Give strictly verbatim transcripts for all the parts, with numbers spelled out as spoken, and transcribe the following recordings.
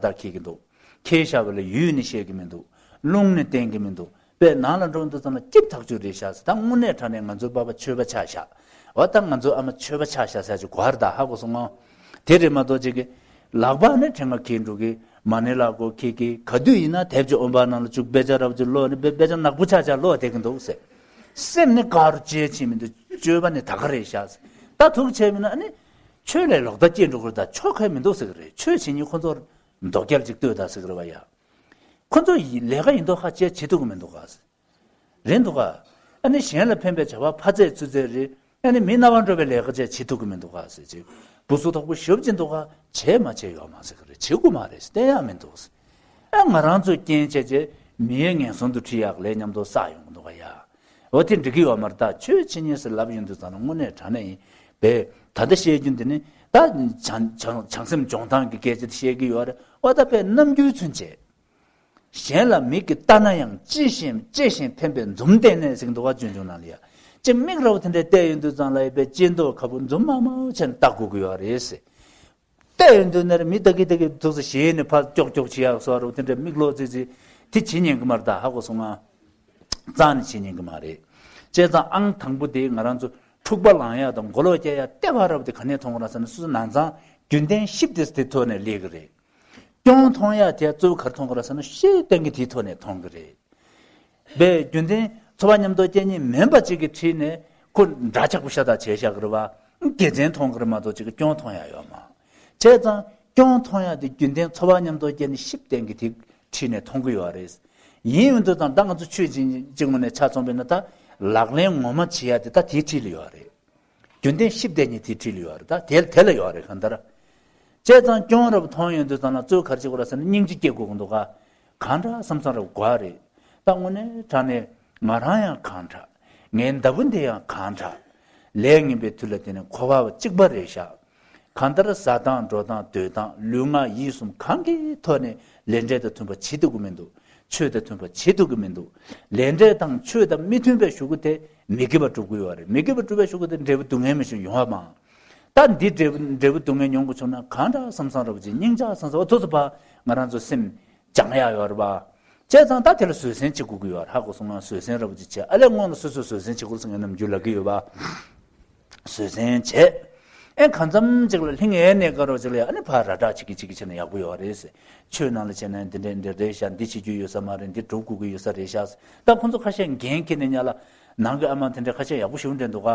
ལྟར་འཁྱེར་གྱི་འདུག་འཁྱེར་བཞག་པ་ལ་ཡུལ་ནས་བཤད་ཀྱི་མི་འདུག་རླུང་ནས་བསྟན་གྱི་མི་འདུག་དཔེ་ནང་ལ་འགྲོ་འདུག་ཙམ་ལ་སྐྱིད་ཐག་ཆོད་རེད་ཤག་ད་དངོས་གནས་དྲང་གནས་ང་ཚོའི་པ་ཕ་ཆོས་པ་ཆགས་ཤག་འོ་ད་ང་ཚོའི་ཨ་མ་ཆོས་པ་ཆགས་ཤག་ཟེར་གྱི་གོ་བར་ད་ཧ་གོ་སོང་ངོ་། དེ་རེད་མ་གཏོགས་ཅིག་གི་ལག་པ་ནས་ཕྲེང་བ་འཁྱེར་འགྲོ་གི་མ་ཎི་ལག་མགོ་འཁྱེར་གི་ག་དུས་ཡིན་ན་དེབ་ཀྱི་ཨོམ་པ་ནང་ལ་བཅུག་དཔེ་ཆ་རབ་ཅིག་ཀློག་ནས་དཔེ་དཔེ་ཆ་ནག་པོ་ཆགས་ཆགས་ཀློག་བསྡད་ཀྱི་འདུག་ཟེར། སེམས་ནི་ག་རུ་བཅོས་ཕྱིན་མི་འདུག་སྤྱོད་པ་ནི་ད་ག་རེད་ཤག་ཟེར། ད་ཐུགས་ཆེ་མིན་ན་ཨ་ནི་ཆོས་ལས་ལོག་ལྟ་སྐྱེས་འགྲོ་གི་རེད། ད་ཆོས་ག་མི་འདུག་ཟེར་གི་རེད། ཆོས་བྱེད་མཁན་ཁོ་ཚོར་མདོག་རྒྱལ་ཅིག་ལྟོས་ད་ཟེར་གི་རེད་བ་ཡ། ཁོ་ཚོ་ཡི་ལས་ཀ་ཡིན་མདོག་ཁ་བྱས་བྱེད་ཐུབ་གི་མི་འདུག་ག་ཟེར། རེད་འདུག་ག་ཨ་ནི་གཞན་ལ་ཕན་པའི་བྱ་བ་ཕར་ཚད་ཚུར་ཚད་རེད། ཨ་ནི་མི་རྣ་བར་འགྲོ་བའི་ལས་ཀ་བྱས་བྱེད་ཐུབ་གི་མི་འདུག་ག་ཟེར་ཅིག་བུ་སུ་དོག་པོ་ཞོབ་ཅིག་འདུག་ག་བྱས་མ་བྱས་ཡོད་མ་ཟེར་གི་རེད། བྱེད་དགོས་མ་རེད་ཟེར། བསྟན་ཡག་མི་འདུག་ཟེར། ཨ་ང་རང་ཚོས་རྐྱེན་བྱས་བྱས་མི་ཡས་ངན་སོང་དུ་ཁྲིད་ཡག་ལས་མཉམ་དུ་བསགས་ཡོང་གི་འདུག་ག་ཡ། འོ་དེ་འགྲིག་གི་ཡོད་མ་རེད། ད་ཆོས་བྱེད་ཉེས་ཟེར་ལབ་ཡོང་དུས་ཙང་ན་དངོས་གནས་དྲང་གནས་ཡིན་པས། ད་ལྟ་བཤད་རྒྱུ་འདི་ནི་ད་བྱང་བྱང་བྱང་སེམས་སྦྱོང་སྟངས་ཀྱི་སྐད་ཆ་དེ་བཤད་ཀྱི་ཡོད་རེད། འོ་ད་དཔེ་རྣམ་འགྱུར་ཚུན་ཆད། གཞན་ལ་མིག་གིས་ལྟ་ན་ཡང་ལྕི་ཞིང་གཅེས་ཤིང་ཕན་པའི་འཛུམ་བསྟན་ནས་ཟེར་གྱི་འདུག་ག་སྤྱོད་འཇུག་ནང་ལ་ཡ། ཅིག་མིག་ར་བ་དེ་འདྲ་བལྟས་ཡོང་དུས་ཙང་ལ་ཡ་དཔེ་ལྕེ་མདོག་ཁ་པོ་འཛུམ་དམར་དམར་བྱས་ནས་ལྟ་དགོས་ཀྱི་ཡོད་རེད་ཟེར། བལྟས་ཡོང་དུས་ནས་མི་ལྟ་གི་ལྟ་གི་འདུག་ཟེར་ཞེད་ནས་ཕར་ཀྱོག་ཀྱོག་བྱེད་ཡག་སོགས་ར་བ་དེ་འདྲ་མིག་ལོག་ཙིག་ཙིག་དེ་བྱེད་ཉན་གི་མ་རེད། ད་ཧ་གོ་སོང་ང་། རྩ་ནས་བྱེད་ཉན་གི་མ་རེད། བྱས་ཙང་ཨང་དང་པོ་དེ་ང་རང་ཚོ་འཁྲུག་པ་ལངས་ཡག་དང་མགོ་ལོག་སྐྱེ་ཡག་ལྟེ་བ་ར་བ་དེ་ག་ནས་མཐོང་གི་རེད་ཟེར་ན་སོ་སོ་ནང་ཚང་རྒྱུན་ལྡན་བཞི་དེ་དེ་ཐོག་ནས་སླེབས་གི་རེད། སྐྱོན་མཐོང་ཡག་དེ་གཙོ་བོ་ག་རེ་མཐོང་གི་རེད་ཟེར་ན་ཤེས་ལྡན་གྱི་དེའི་ཐོག་ནས་མཐོང་གི་རེད། བས་རྒྱུན་ལྡན་འཚོ་བ་མཉམ་དུ་སྐྱེལ་མཁན་མིན་པ་ཅིག་གིས་ཁྲིད་ནས་ཁོ་འདྲ་ཆགས་པོ་ཤ་སྟག་བྱས་བཞག་གི་རེད་བ། དགེ་མཚན་མཐོང་གི་རེད་མ་གཏོགས་ཅིག་གི་སྐྱོན་མཐོང་ཡག་ཡོད་མ། བྱས་ཙང་སྐྱོན་མཐོང་ཡག་དེ་རྒྱུན་ལྡན་འཚོ་བ་མཉམ་དུ་སྐྱེལ་ནས་ཤེས་ལྡན་གྱིས་དེ་ཁྲིད་ནས་མཐོང་གི་ཡོད་རེད། ཡིན་ཡོད་དུས་ཙང་ད་ང་ཚོ་ཆོས་བྱེད་ཅིག་ངོས་ནས་ཆ་མཚོན་པ་ཡིན་ན་ད་ལག་ལེན་ངོ་མ་བྱེད་ཡག་དེ་ད་དེའི་འཁྲིས་ལ་ཡོད་རེད། རྒྱུན་ལྡན་ཤེས་ལྡན་གཉིས་དེའི་འཁྲིས་ལ་ཡོད་རེད། ད་དེ་དེ་ལ་ཡོད་རེད་གང་ལྟར། བྱས་ཙང་སྐྱོན་རབ་མཐོང་ཡོང་དུས་ཙང་ལ་གཙོ་བོ་ག་རེ་བྱེད་དགོས་རེད་ཟེར་ན་སྙིང་རྗེ་སྐྱེ་དགོས་ཀྱི་འདུག་ག་གང་འདྲ་བསམ་བསམ་རབ་དགོས་རེད། ད་དངོས་གནས་དྲང་གནས་ང་རང་ཡང་གང་དྲག་ངའི་ཟླ་བོ་འདི་ཡང་གང་དྲག་ལས་ངན་པའི་མཐུ་ལ་བརྟེན་ནས་འཁོར་བ་གཅིག་པ་རེད་ཤག་གང་ལྟར་ཟ་སྟངས་འགྲོ་སྟངས་སྡོད་སྟངས་ལུས་ངག་ཡིད་གསུམ་གང་གི་ཐོག་ནས་ལས་འབྲས་དང་མཐུན་པ་བྱེད་ཐུབ་ཀྱི་མི་འདུག་ཆོས་དང་མཐུན་པ་བྱེད་ཐུབ་ཀྱི་མི་འདུག་ལས་འབྲས་དང་ཆོས་དང་མི་མཐུན་པའི་གཞུག་གུ་དེ་མི་དགེ་བ་སྒྲུབ་ཀྱི་ཡོད་རེད། མི་དགེ་བ་སྒྲུབ་པའི་གཞུག་གུ་དེ་འབྲས་བུ་སྡུག་བསྔལ་མི་ཞིག་ཡོང་བ་མང་། ད་འདི་འབྲས་བུ་འབྲས་བུ་སྡུག་བསྔལ་མྱོང་དགོས་བྱུང་ན་གང་འདྲ་བསམ་བསམ་རབ་ཅིག་སྙིང་རྗེ་བསམ་བསམ་འོ་ཐུགས་སུ་བ་ང་རང་ཚོ་སེམས་སྦྱང་ཡག་ཡོད་རེད་པ། བྱས་ཙང་ད་དེ་ལ་བཟོད་བསྲན་བྱེད་དགོས་ཀྱི་ཡོད་རེད། ཧ་གོ་སོང་ང་། བཟོད་བསྲན་རབ་ཅིག་བྱས་ཨ་ལས་སྔོན་ལ་སོ་སོས་བཟོད་བསྲན་བྱེད་དགོས་ཟེར་ངས་ནམ་རྒྱུན་ལབ་ཀྱི་ཡོད་པ། བཟོད་བསྲན་བྱས། ཨེ་གང་འཚམ་ཅིག་ལ་ལྷིང་ངེ་གནས་སྐབས་རོ་ཅིག་ལ་ཡ་ཨ་ནི་ཕར་ར་སྤྲག་བྱེད་ཀྱི་བྱེད་ཀྱི་བྱས་ན་ཡག་པོ་ཡོད་རེད་ཟེར། ཆོས་ནང་ལ་བྱས་ན་འདི་འདྲ་འདི་འདྲ་རེད་ཤག་འདི་བྱེད་རྒྱུ་ཡོད་ས་མ་རེད། འདི་སྒྲུབ་དགོས་ཀྱི་ཡོད་ས་རེད་ཤག་ད་ཁོང་ཚོ་ཁ་ཤས་འགན་འཁྱེར་ནས་ཉ་ལ་ནང་གི་ཨ་མ་དེ་འདྲ་ཁ་ཤས་ཡག་པོ་ཞེ་པོ་འདྲ་འདུག་ག་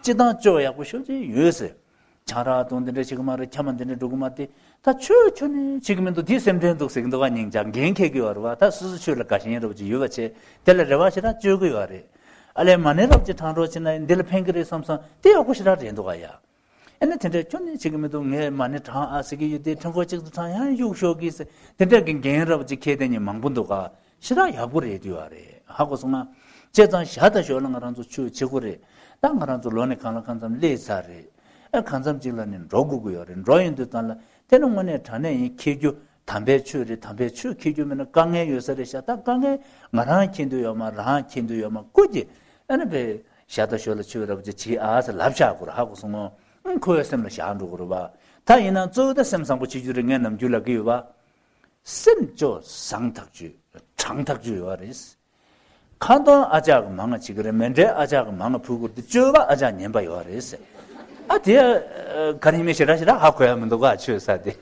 སྤྱི་བཏང་སྤྱོད་ཡག་པོ་ཞེ་པོ་ཅིག་ཡོད་ཟེར། ཆང་རག་འཐུང་འདི་འདྲ་བྱེད་ཀྱི་མ་རེད། འཁྱམ་མ་འདི་འདྲ་འགྲོ་གི་མ་རེད། ད་ཆོས་ཁྱོན་ནས་བྱེད་ཀྱི་མི་འདུག་འདི་སེམས་ཁྲལ་འདུག་ཟེར་གྱི་འདུག་ག་སྙིང་རྗེ་འགན་འཁྱེར་གྱི་ཡོད་རེད་བ། ད་སོ་སོ་ཆོས་ལ་དགའ་ཞེན་རབ་ཅིག་ཡོད་པ་བྱས་དེ་ལ་རེ་བ་ཞེ་དྲག་བཅོལ་གྱི་ཡོད་རེད། ཨ་ལས་མ་ཎི་རབ་ཅིག་བགྲང་རོགས་བྱས་ན་འདི་ལ་ཕན་གྱི་རེད་བསམ་སོང་། དེ་ཡག་པོ་ཞེ་དྲག་རེད་འདུག་ག་ཡ། ཨ་ནི་དེ་འདྲ་ཁྱོན་ནས་བྱེད་ཀྱི་མི་འདུག་ངས་མ་ཎི་བགྲང་ཨ་ཟེར་གྱི་ཡོད་དེ་ཕྲེང་སྐོར་གཅིག་ཏུ་བགྲང་ཡང་གཡུག་ཞོག་གི་ཟེར་དེ་འདྲ་གི་འགན་རབ་ཅིག་འཁྱེར་བསྡད་མཁན་མང་པོ་འདུག་ག་ཞེ་དྲག་ཡག་པོ་རེད་འདུག་ཡ་རེད། ཧ་གོ་སོང་ང་། བྱས་ཙང་ཞར་དང་ཞོར་ལ་ང་རང་ཚོ་ཆོས་བྱེད་དགོས་རེད། ད་ང་རང་ཚོ་ལོ་ནས་གང་ལ་གང་འཚམ་སླེབས་ཚར་རེད། ཨ་གང་འཚམ་ཅིག་ལ་ནི་འགྲོ་དགོས་ཀྱི་ཡོད་རེད། འགྲོ་ཡོང་དུས་ཙང་ལ་དེ་ནི་དངོས་གནས་དྲང་གནས་ཡིན་འཁྱེར་རྒྱུ་དམ་པའི་ཆོས་རེད། དམ་པའི་ཆོས་འཁྱེར་རྒྱུ་མིན་ན་དཀའ་ངལ་ཡོད་ས་རེད་ཤག་ད་དཀའ་ངལ་ང་རང་འཁྱེར་འདོད་ཡོད་མ་རང་འཁྱེར་འདོད་ཡོད་མ་ཀུ་ཅི་ཨ་ནི་བས་ཞར་དང་ཞོར་ལ་ཆོས་རབ་ཅིག་བྱེད་ཨ་ཟེར་ལབ་བཞག་དགོས་རེད། ཧ་གོ་སོང་ངོ་། ཨང་ཁོའི་སེམས་ལ་བཞག་འགྲོ་དགོས་རེད་བ། ད་ཡིན་ན་གཙོ་བོ་ད་སེམས་བཟང་པོ་བྱེད་རྒྱུ་རེད། ངས་ནམ་རྒྱུན་ལབ་ཀྱི་ཡོད་བ། སེམས་སྐྱོ་བཟང་ཐག་ཆོད་དྲང་ཐག་ཆོད་ཡོད་རེད། ཁ་འདོན་ཨ་ཅག་གི་མང་ང་བྱེད་ཀྱི་རེད། མཎྜལ་ཨ་ཅག་གི་མང་ང་ཕུལ་དགོས་རེད་དེ་སྤྱོད་པ་ཨ་ཅག་ངན་པ་ཡོད་རེད་ཟེར། ཨ་དེ་ཨ་ག་རེ་ཡིན་མིན་ཞེ་དྲག་ཞེ་དྲག་ཧ་གོ་ཡ་མི་འདུག་ག་ཆོས་ས་དེ།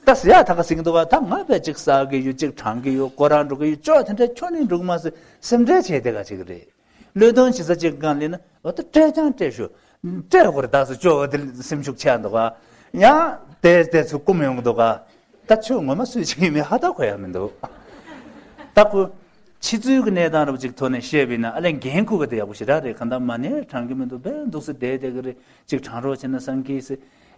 ད་ཟེར་ཡག་ད་ག་ཟེར་གྱི་འདུག་ག་ད་ང་བས་གཅིག་བསགས་ཀྱི་ཡོད། གཅིག་བགྲང་གི་ཡོད། སྐོར་ར་འགྲོ་གི་ཡོད། ཅོག་དེ་འདྲ་ཁྱོན་ནས་འགྲོ་གི་མ་ཟེར་སེམས་ཁྲལ་བྱས་བསྡད་ག་བྱེད་ཀྱི་རེད། བློས་གཏོང་བྱེད་ས་གཅིག་སྒང་ལ་ན་འོ་ད་སྤྲད་ཀྱང་སྤྲད་ཤོག་སྤྲད་དགོས་རེད། ད་སུ་ཅོག་འོ་དེ་སེམས་ཤུགས་ཆག་འདུག་ག་ཡང་དེ་དེ་ཚོ་སྐུམ་ཡོང་གི་འདུག་ག་ད་ཆོས་ངོ་མ་སུས་བྱེད་ཀྱི་མེད་ཧ་ད་གོ་ཡ་མི་འདུག་ད་ཁོ་ཕྱི་ཚུལ་གྱི་གནས་སྟངས་རབ་ཅིག་ཐོག་ནས་བཤད་པ་ཡིན་ན་ཨ་ལས་འགན་འཁུར་ག་དེ་ཡག་པོ་ཞེ་དྲག་རེད། གང་ལྟར་མ་ཎི་བགྲང་གི་མི་འདུག་དཔེ་འདུག་སེ་བསྡད་བསྡད་གི་རེད། ཅིག་བགྲང་རོགས་བྱས་ན་བསམ་གི་སེ།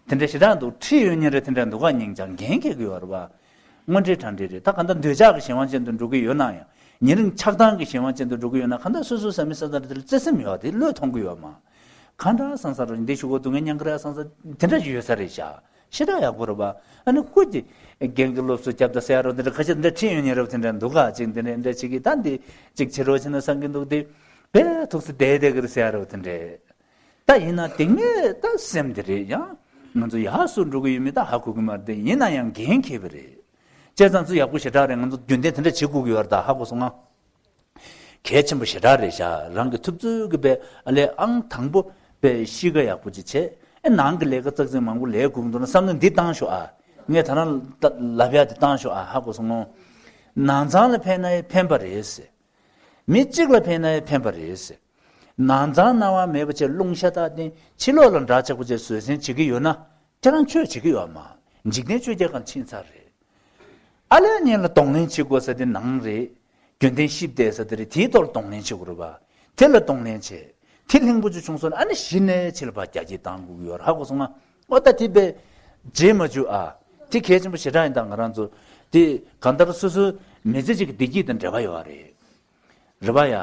དེ་འདྲ་ཞེ་དྲག་འདུག་ཁྲིད་ཡོང་མཁན་རེད། དེ་འདྲ་འདུག་ག་སྙིང་རྗེ་འགན་འཁྱེར་གི་ཡོད་རེད་བ། དངོས་འབྲེལ་དྲང་འབྲེལ་རེད། ད་གང་ལྟར་འདོད་ཆགས་ཀྱི་གཞན་དབང་ཅན་དུ་འགྲོ་གི་ཡོད་ན་ཡང་ཉེ་རིང་ཆགས་སྡང་གི་གཞན་དབང་ཅན་དུ་འགྲོ་གི་ཡོད་ན་གང་ལྟར་སོ་སོའི་བཟའ་མི་ཟ་ཟ་རེ་དེ་ལ་བརྩེ་སེམས་ཡོད་དེ་བློས་ཐོངས་གི་ཡོད་མ། གང་འདྲ་སང་སང་རེད། འདི་ཞུ་གོ་འདུག་ངས་ཉན་གི་རེད་སང་སང་དེ་འདྲ་ཞིག་ཡོད་ས་རེད་ཤག་ཞེ་དྲག་ཡག་པོ་རེད་བ། ཨ་ནི་ཁོ་གི་རྒན་གྱི་སློབ་གསོ་རྒྱབ་ད་ཟེར་ཡ་རོ་འདི་འདྲ་ཁ་ཤས་འདི་འདྲ་ཁྲིད་ཡོང་མཁན་རེད་བ། དེ་འདྲ་འདུག་ག་ཅིག་འདི་འདྲ་འདི་འདྲ་བྱེད་ཀྱི་ད་འདི་ཅིག་བྱེད་རོགས་བྱེད་ན་བསམ་གྱི་འདུག་དེ་བས་ཐུགས་སུ་བསྡད་བསྡད་གི་རེད་ཟེར་ཡ་རོ་དེ་འདྲ། ད་ཡིན་ན་དེ་ངས་ད་སེམས་དེ་རེད། ཡང་ང་ཚོ་ཡག་སུ་འགྲོ་གི་ཡོད་མེད་ད་ཧ་གོ་གི་མ་རེད། དེ་ཡིན་ན་ཡང་འགན་འཁྱེར་བ་རེད། བྱས་ཙང་ཚུར་ཡག་པོ་ཞེ་དྲག་རེད། ང་ཚོ་རྒྱུན་ལྡན་དེ་འདྲ་བྱེད་དགོས་ཀྱི་ཡོད་རེད་ད། ཧ་གོ་སོང་ང་། གལ་ཆེན་པོ་ཞེ་དྲག་རེད་ཤག་རང་གི་ཐུབ་ཚོད་ཀྱི་པའི་ཨ་ལས་ཨང་དང་པོ་པའི་གཤིས་ཀ་ཡག་པོ་ཅིག་བྱས། ཨེ་ནང་གི་ལས་ཀ་ཙག་ཙིག་མང་པོ་ལས་དགོས་ཀྱི་འདུག་ན་བསམ་བློ་འདི་བཏང་ཤོག་ཨ། ངས་ད་རང་ལབ་ཡ་འདི་བཏང་ཤོག་ཨ། ཧ་གོ་སོང་ངོ་། ནང་ཚང་ལ་ཕན་ན་ཡང་ཕན་པ་རེད་ཟེར། མི་གཅིག་ལ་ཕན་ན་ཡང་ཕན་པ་རེད་ཟེར། ནང་ཚང་སྣང་བ་མེད་པ་བྱས་རླུང་ཤ་སྟག་བསྟན་ཕྱི་ལོགས་ལ་འདྲ་ཆགས་པོ་བྱས་བཟོད་བསྲན་བྱེད་ཀྱི་ཡོད་ན། ཁྱེད་རང་ཆོས་བྱེད་ཀྱི་ཡོད་མ། འཇིག་རྟེན་ཆོས་བརྒྱད་གང་ཕྱིན་ཚར་རེད། ཨ་ལས་གཉེན་ལ་གདོང་ལེན་བྱེད་དགོས་ས་དེ་ནང་རེད། རྒྱུན་ལྡན་གཤིས་བདེ་ས་དེ་རེད། དེའི་ཐོག་ལ་གདོང་ལེན་བྱེད་དགོས་རེད་པ། དེ་ལ་གདོང་ལེན་བྱེད། དེ་ལྷིང་པོ་ཅིག་བྱུང་སོང་ན་ཨ་ནི་གཞི་ནས་ཕྱི་ལ་ཕར་རྒྱ་སྐྱེད་བཏང་དགོས་ཀྱི་ཡོད་རེད། ཧ་གོ་སོང་ང་། ཨོ་ད་དེ་པས་རྗེས་མ་འཇུག་ཨ། དེ་གལ་ཆེན་པོ་ཞེ་དྲག་ཡིན་ད། ང་རང་ཚོ་དེ་གང་ལྟར་སོ་སོའི་མི་ཚེ་གཅིག་གི་བདེ་སྐྱིད་དང་འབྲེལ་བ་ཡོད་རེད། རེད་པ་ཡ།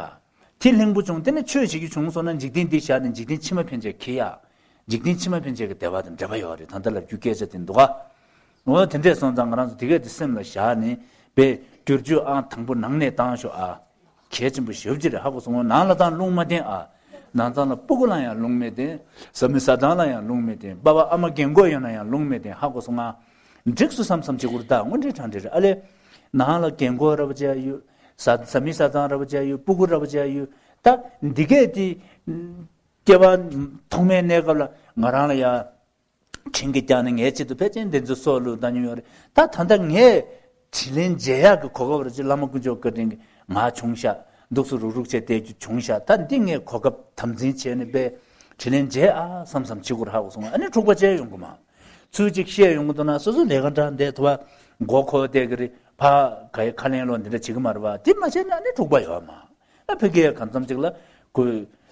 དེ་ལྷིང་པོ་བྱུང་དེ་ནས་ཆོས་བྱེད་རྒྱུ་བྱུང་སོང་ན་འཇིག་རྟེན་འདི་བཞག་ནས་འཇིག་རྟེན་ཕྱི་མ་ཕན་ཆད་འཁྱེར་ཡ། འཇིག་རྟེན་ཕྱི་མ་ཕན་ཆད་ཀྱི་བདེ་བ་དང་འབྲེལ་བ་ཡོད་རེད། ད་ལྟ་ལབ་རྒྱུ་སྐད་ཆ་དེ་འདུག་ག་འོ་དེ་འདྲས་སོང་ཙང་ང་རང་ཚོ་དེ་གས་དེ་སེམས་ལ་བཞག་ནས་པས་བསྒྱུར་བཅོས་ཨང་དང་པོ་ནང་ནས་བཏང་ཤོག་ཨ། གལ་ཆེན་པོ་ཞེ་པོ་ཅིག་རེད། ཧ་གོ་སོང་ངོ་། ནང་ལ་བཏང་རླུང་མ་བསྟན་ཨ། ནང་ཚང་ལ་སྤུ་གུ་ལ་ཡང་རླུང་མི་བསྟན། བཟའ་མི་བཟའ་ཚང་ལ་ཡང་རླུང་མི་བསྟན། པ་ཕ་ཨ་མ་རྒན་གོག་ཡོད་ན་ཡང་རླུང་མི་བསྟན། ཧ་གོ་སོང་ང་། འགྲིག་སོང་བསམ་བསམ་བྱེད་དགོས་རེད་ད། དངོས་འབྲེལ་དྲང་འབྲེལ་རེད། ཨ་ལས། ནང་ལ་རྒན་གོག་ར་བ་ཅིག་ཡོད། བཟའ་བཟའ་མི་བཟའ་ཚང་ར་བ་ཅིག་ཡོད། སྤུ་གུ་ར་བ་ཅིག་ཡོད། ད་འདི་གས་དེ། སྐྱེ་བ་ཐོག་མའི་གནས་སྐབས་ལ་ང་རང་ལ་ཡ། དྲིན་གྱིས་བསྐྱངས་ནས་ངའི་ཆེད་དུ་ཕལ་ཆེར་འདི་ཚོ་སྲོག་བླུས་བཏང་མྱོང་ཡོད་རེད། ད་ད་ལྟ་ངས་དྲིན་ལན་འཇལ་ཡག་གི་གོ་སྐབས་རེད་ཅེས་བླ་མ་དཀོན་མཆོག་བཀའ་དྲིན་གྱིས་ང་བྱུང་ཤག་འདུག་སེ་རུག་རུག་བྱས་བསྡད་རྒྱུ་བྱུང་ཤག་ད་འདི་ངས་གོ་སྐབས་དམ་འཛིན་བྱས་ནས་པས་དྲིན་ལན་འཇལ་ཨ་བསམ་བསམ་བྱེད་དགོས་རེད། ཧ་གོ་སོང་ང་། ཨ་ནི་འཁྲུག་པ་བྱས་ཡོང་གི་མ། ཚུལ་གཅིག་བཤད་ཡོང་གི་འདུག་ན་སོ་སོ་ལས་ཀ་འདྲ་འདས་ཐུབ་པ་མགོ་འཁོར་བསྡད་ཀྱི་རེད། ཕ་ག་ཡི་ཁ་ལན་སློག་འདི་འདྲ་བྱེད་ཀྱི་མ་རེད་པ། དེ་མ་བྱས་ན་ཨ་ནི་འཁྲུག་པ་ཡོད་མ། ཨ་ཕ་གིའི་གང་འཚམ་ཅིག་ལ་ཁོས་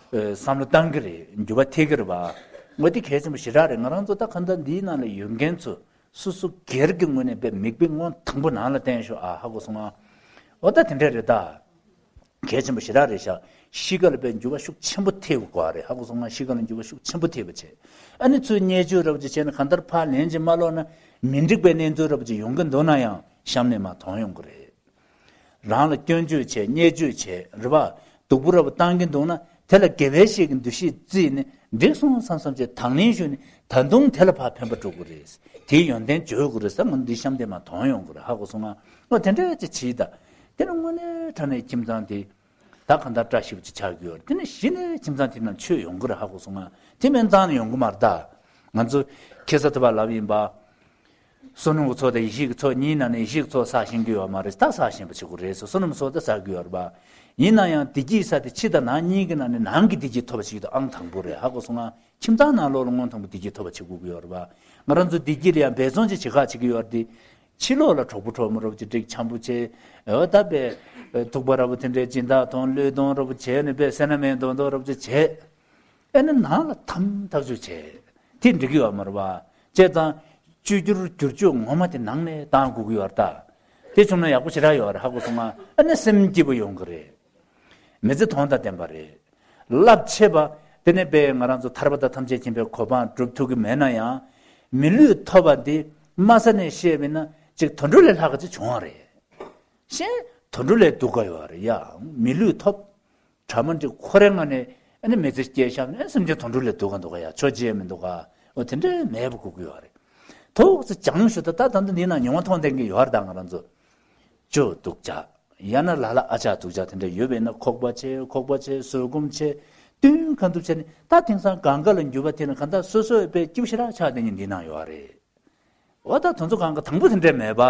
ཨེ་བསམ་བློ་བཏང་གི་རེད། འགྱུར་བ་ཐེབས་ཀྱི་རེད་པ། འོ་དེ་གལ་ཆེན་པོ་ཞེ་དྲག་རེད། ང་རང་ཚོ་ད་གང་ལྟར་འདིའི་ནང་ལ་ཡོད་མཁན་ཚོ་སོ་སོ་སྒེར་གྱི་ངོས་ནས་པའི་མིག་དཔེ་སྔོན་དང་པོ་ནང་ལ་བསྟན་ཤོག་ཨ། ཧ་གོ་སོང་ང་། འོ་ད་དེ་འདྲ་རེད་ད། གལ་ཆེན་པོ་ཞེ་དྲག་རེད་ཤག་གཤིས་ཀ་ལ་པའི་འགྱུར་བ་ཤུགས་ཆེན་པོ་ཐེབས་དགོས་པ་རེད། ཧ་གོ་སོང་ང་། གཤིས་ཀ་ལ་འགྱུར་བ་ཤུགས་ཆེན་པོ་ཐེབས་པ་བྱས། ཨ་ནི་ཚུར་བརྙས་བཅོས་རབ་ཅིག་བྱས་ན་གང་ལྟར་ཕར་ལན་ཅིག་མ་སློག་ན་མི་འགྲིག་པའི་གནས་ཚུལ་རབ་ཅིག་ཡོང་གི་འདུག་ན་ཡང་གཤམ་ནས་མར་མཐོང་ཡོང་གི་རེད། རང་ལ་སྐྱོན་བརྗོད་བྱས། བརྙས་བཅོས་བྱས་རེད་པ། སྡུག་པོ་ར་བ་བཏང་གིན་འདུག་ན་དེ་ལ་དགེ་བའི་བཤེས་ཀྱི་འདུ་ཤེས་བརྩིས་ནས་འགྲིག་སོང་བསམ་བསམ་བྱས་དང་ལེན་ཞུས་ནས་ད་དུང་དེ་ལ་ཕར་ཕན་པ་སྒྲུབ་དགོས་རེད། དེའི་ཡོན་ཏན་བརྗོད་དགོས་རེད་ཟེར་ང་འདི་གཤམ་དེ་མར་མཐོང་ཡོང་གི་རེད། ཧ་གོ་སོང་ང་། ཨོ་དེ་འདྲ་ཅིག་བྱས་ད། དེ་ནི་དངོས་གནས་དྲང་གནས་ཁྱིམ་ཚང་དེ་ད་གང་ལྟར་བཀྲ་ཤིས་པ་ཅིག་ཆགས་ཀྱི་ཡོད་རེད། དེ་ནི་གཞི་ནས་ཁྱིམ་ཚང་དེ་ནང་ཆོས་ཡོང་གི་རེད། ཧ་གོ་སོང་ང་། དེ་སྨན་གཙང་ནས་ཡོང་གི་མ་རེད་ད། ང་ཚོ་ཁ་སང་ཐུབ་པ་ལབ་ཡིན་པ། བསོད་ནམས་ཀྱི་ཚོགས་དང་ཡེ་ཤེས་ཀྱི་ཚོགས་གཉིས་ནང་ནས་ཡེ་ཤེས་ཀྱི་ཚོགས་བསགས་ཤེས་ཀྱི་ཡོད་མ་རེད། ད་བསགས་ཤེས་པ་བྱེད་དགོས་རེད་ཟེར། བསོད་ནམས་ཚོགས་ད་བསགས་ཀྱི་ཡོད་རེད་པ། ཡིན་ན་ཡང་བདེ་སྐྱིད་ས་དེ་ཕྱི་དང་ནང་གཉིས་ཀྱི་ནང་ནས་ནང་གི་བདེ་སྐྱིད་ཐོབ་པ་བྱེད་ཀྱི་འདུག་ཨང་དང་པོ་རེད། ཧ་གོ་སོང་ང་། ཁྱིམ་ཚང་ནང་ལོགས་ལ་སྔོན་དང་པོ་བདེ་སྐྱིད་ཐོབ་པ་བྱེད་དགོས་ཀྱི་ཡོད་རེད་པ། ང་རང་ཚོ་བདེ་སྐྱིད་ལ་ཡང་འབད་བརྩོན་ཅིག་བྱེད་ཁག་བྱེད་ཀྱི་ཡོད་རེད་དེ། ཕྱི་ལོགས་ལ་གྲོགས་པོ་གྲོགས་མོ་རོབ་ཅིག་སྒྲིག་འཆམ་པོ་བྱེད། འོ་ད་པས་ཐུག་པ་ར་བ་དེ་འདྲའི་སྦྱིན་བདག་མཐོང་བློས་གཏོང་ར་བ་བྱས་ནས་པས་སེར་སྣ་མེད་མདོག་མདོག་ར་བ་ཅིག་བྱེད། ཨེ་ནི་ནང་ལ་དམ་ཐག་ཆོད་བྱས། དེ་འགྲིག་གི་ཡོད་མ་རེད་པ། བྱས་ཙང་བཅོས་བསྒྱུར་བསྒྱུར་བཅོས་ངོ་མ་དེ་ནང་ནས་བཏང་དགོས་ཀྱི་ཡོད་རེད་ད། དེ་བྱུང་ན་ཡག་པོ་ཞེ་དྲག་ཡོད་རེད། ཧ་གོ་སོང་ང་། ཨ་ནི་སེམས་སྐྱིད་པོ་ཡོང་གི་རེད། མི་ཚེ་དོན་དང་ལྡན་པ་རེད། རླབས་ཆེ་བ། དེ་ནས་པས་ང་རང་ཚོ་ཐར་པ་དང་ཐམས་ཅད་མཁྱེན་པའི་གོ་འཕང་སྒྲུབ་ཐུབ་ཀྱི་མེད་ན་ཡང་། མི་ལུས་ཐོབ་པ་འདི་དམའ་ས་ནས་བཤད་པ་ཡིན་ན་ཅིག་དུད་འགྲོ་ལས་ལྷག་ག་ཅིག་བྱུང་བ་རེད། གཞན་དུད་འགྲོ་ལས་སྡུག་ག་ཡོད་རེད་ཡ། མི་ལུས་ཐོབ། ཕྲ་མ་འདི་ཁོ་རའི་ངང་ནས་ཨ་ནི་མི་ཚེ་སྐྱེལ་བཞག་ནས་སེམས་ཅན་དུད་འགྲོ་ལས་སྡུག་ག་འདུག་ག་ཡ། ཆོས་བྱེད་མི་འདུག་ག་འོ་དེ་འདྲའི་མེད་པ་དགོས་ཀྱི་ཡོད་རེད། ཐུགས་སུ་བྱང་ཞུ་ད་ད་ད་འདི་འདི་ན་ཉུང་བ་མཐོང་ལྡན་གྱི་ཡོད་རེད། ད་ང་རང་ཚོ་ཅོ་སྡུག་ཅག་ཡང་ན་ལ་ལ་ཨ་ཅག་སྡུག་ཅག་དེ་འདྲ་ཡོད་པས་ན་ཁོག་པ་ཆེ་ཁོག་པ་ཆེ་བཟོད་སྒོམ་ཆེ་བསྟུན་གང་ཐུབ་བྱས་ནས་ད་དེང་སང་གང་ག་ལ་འགྱུར་བ་དེ་ན་གང་ལྟར་སོ་སོ་ཡོད་པའི་སྐྱིད་པོ་ཞེ་དྲག་ཆགས་བསྡད་མཁན་འདི་ན་ཡོད་རེད། འོ་ད་དེ་ཚོ་གང་ག་དང་པོ་དེ་འདྲ་མེད་པ།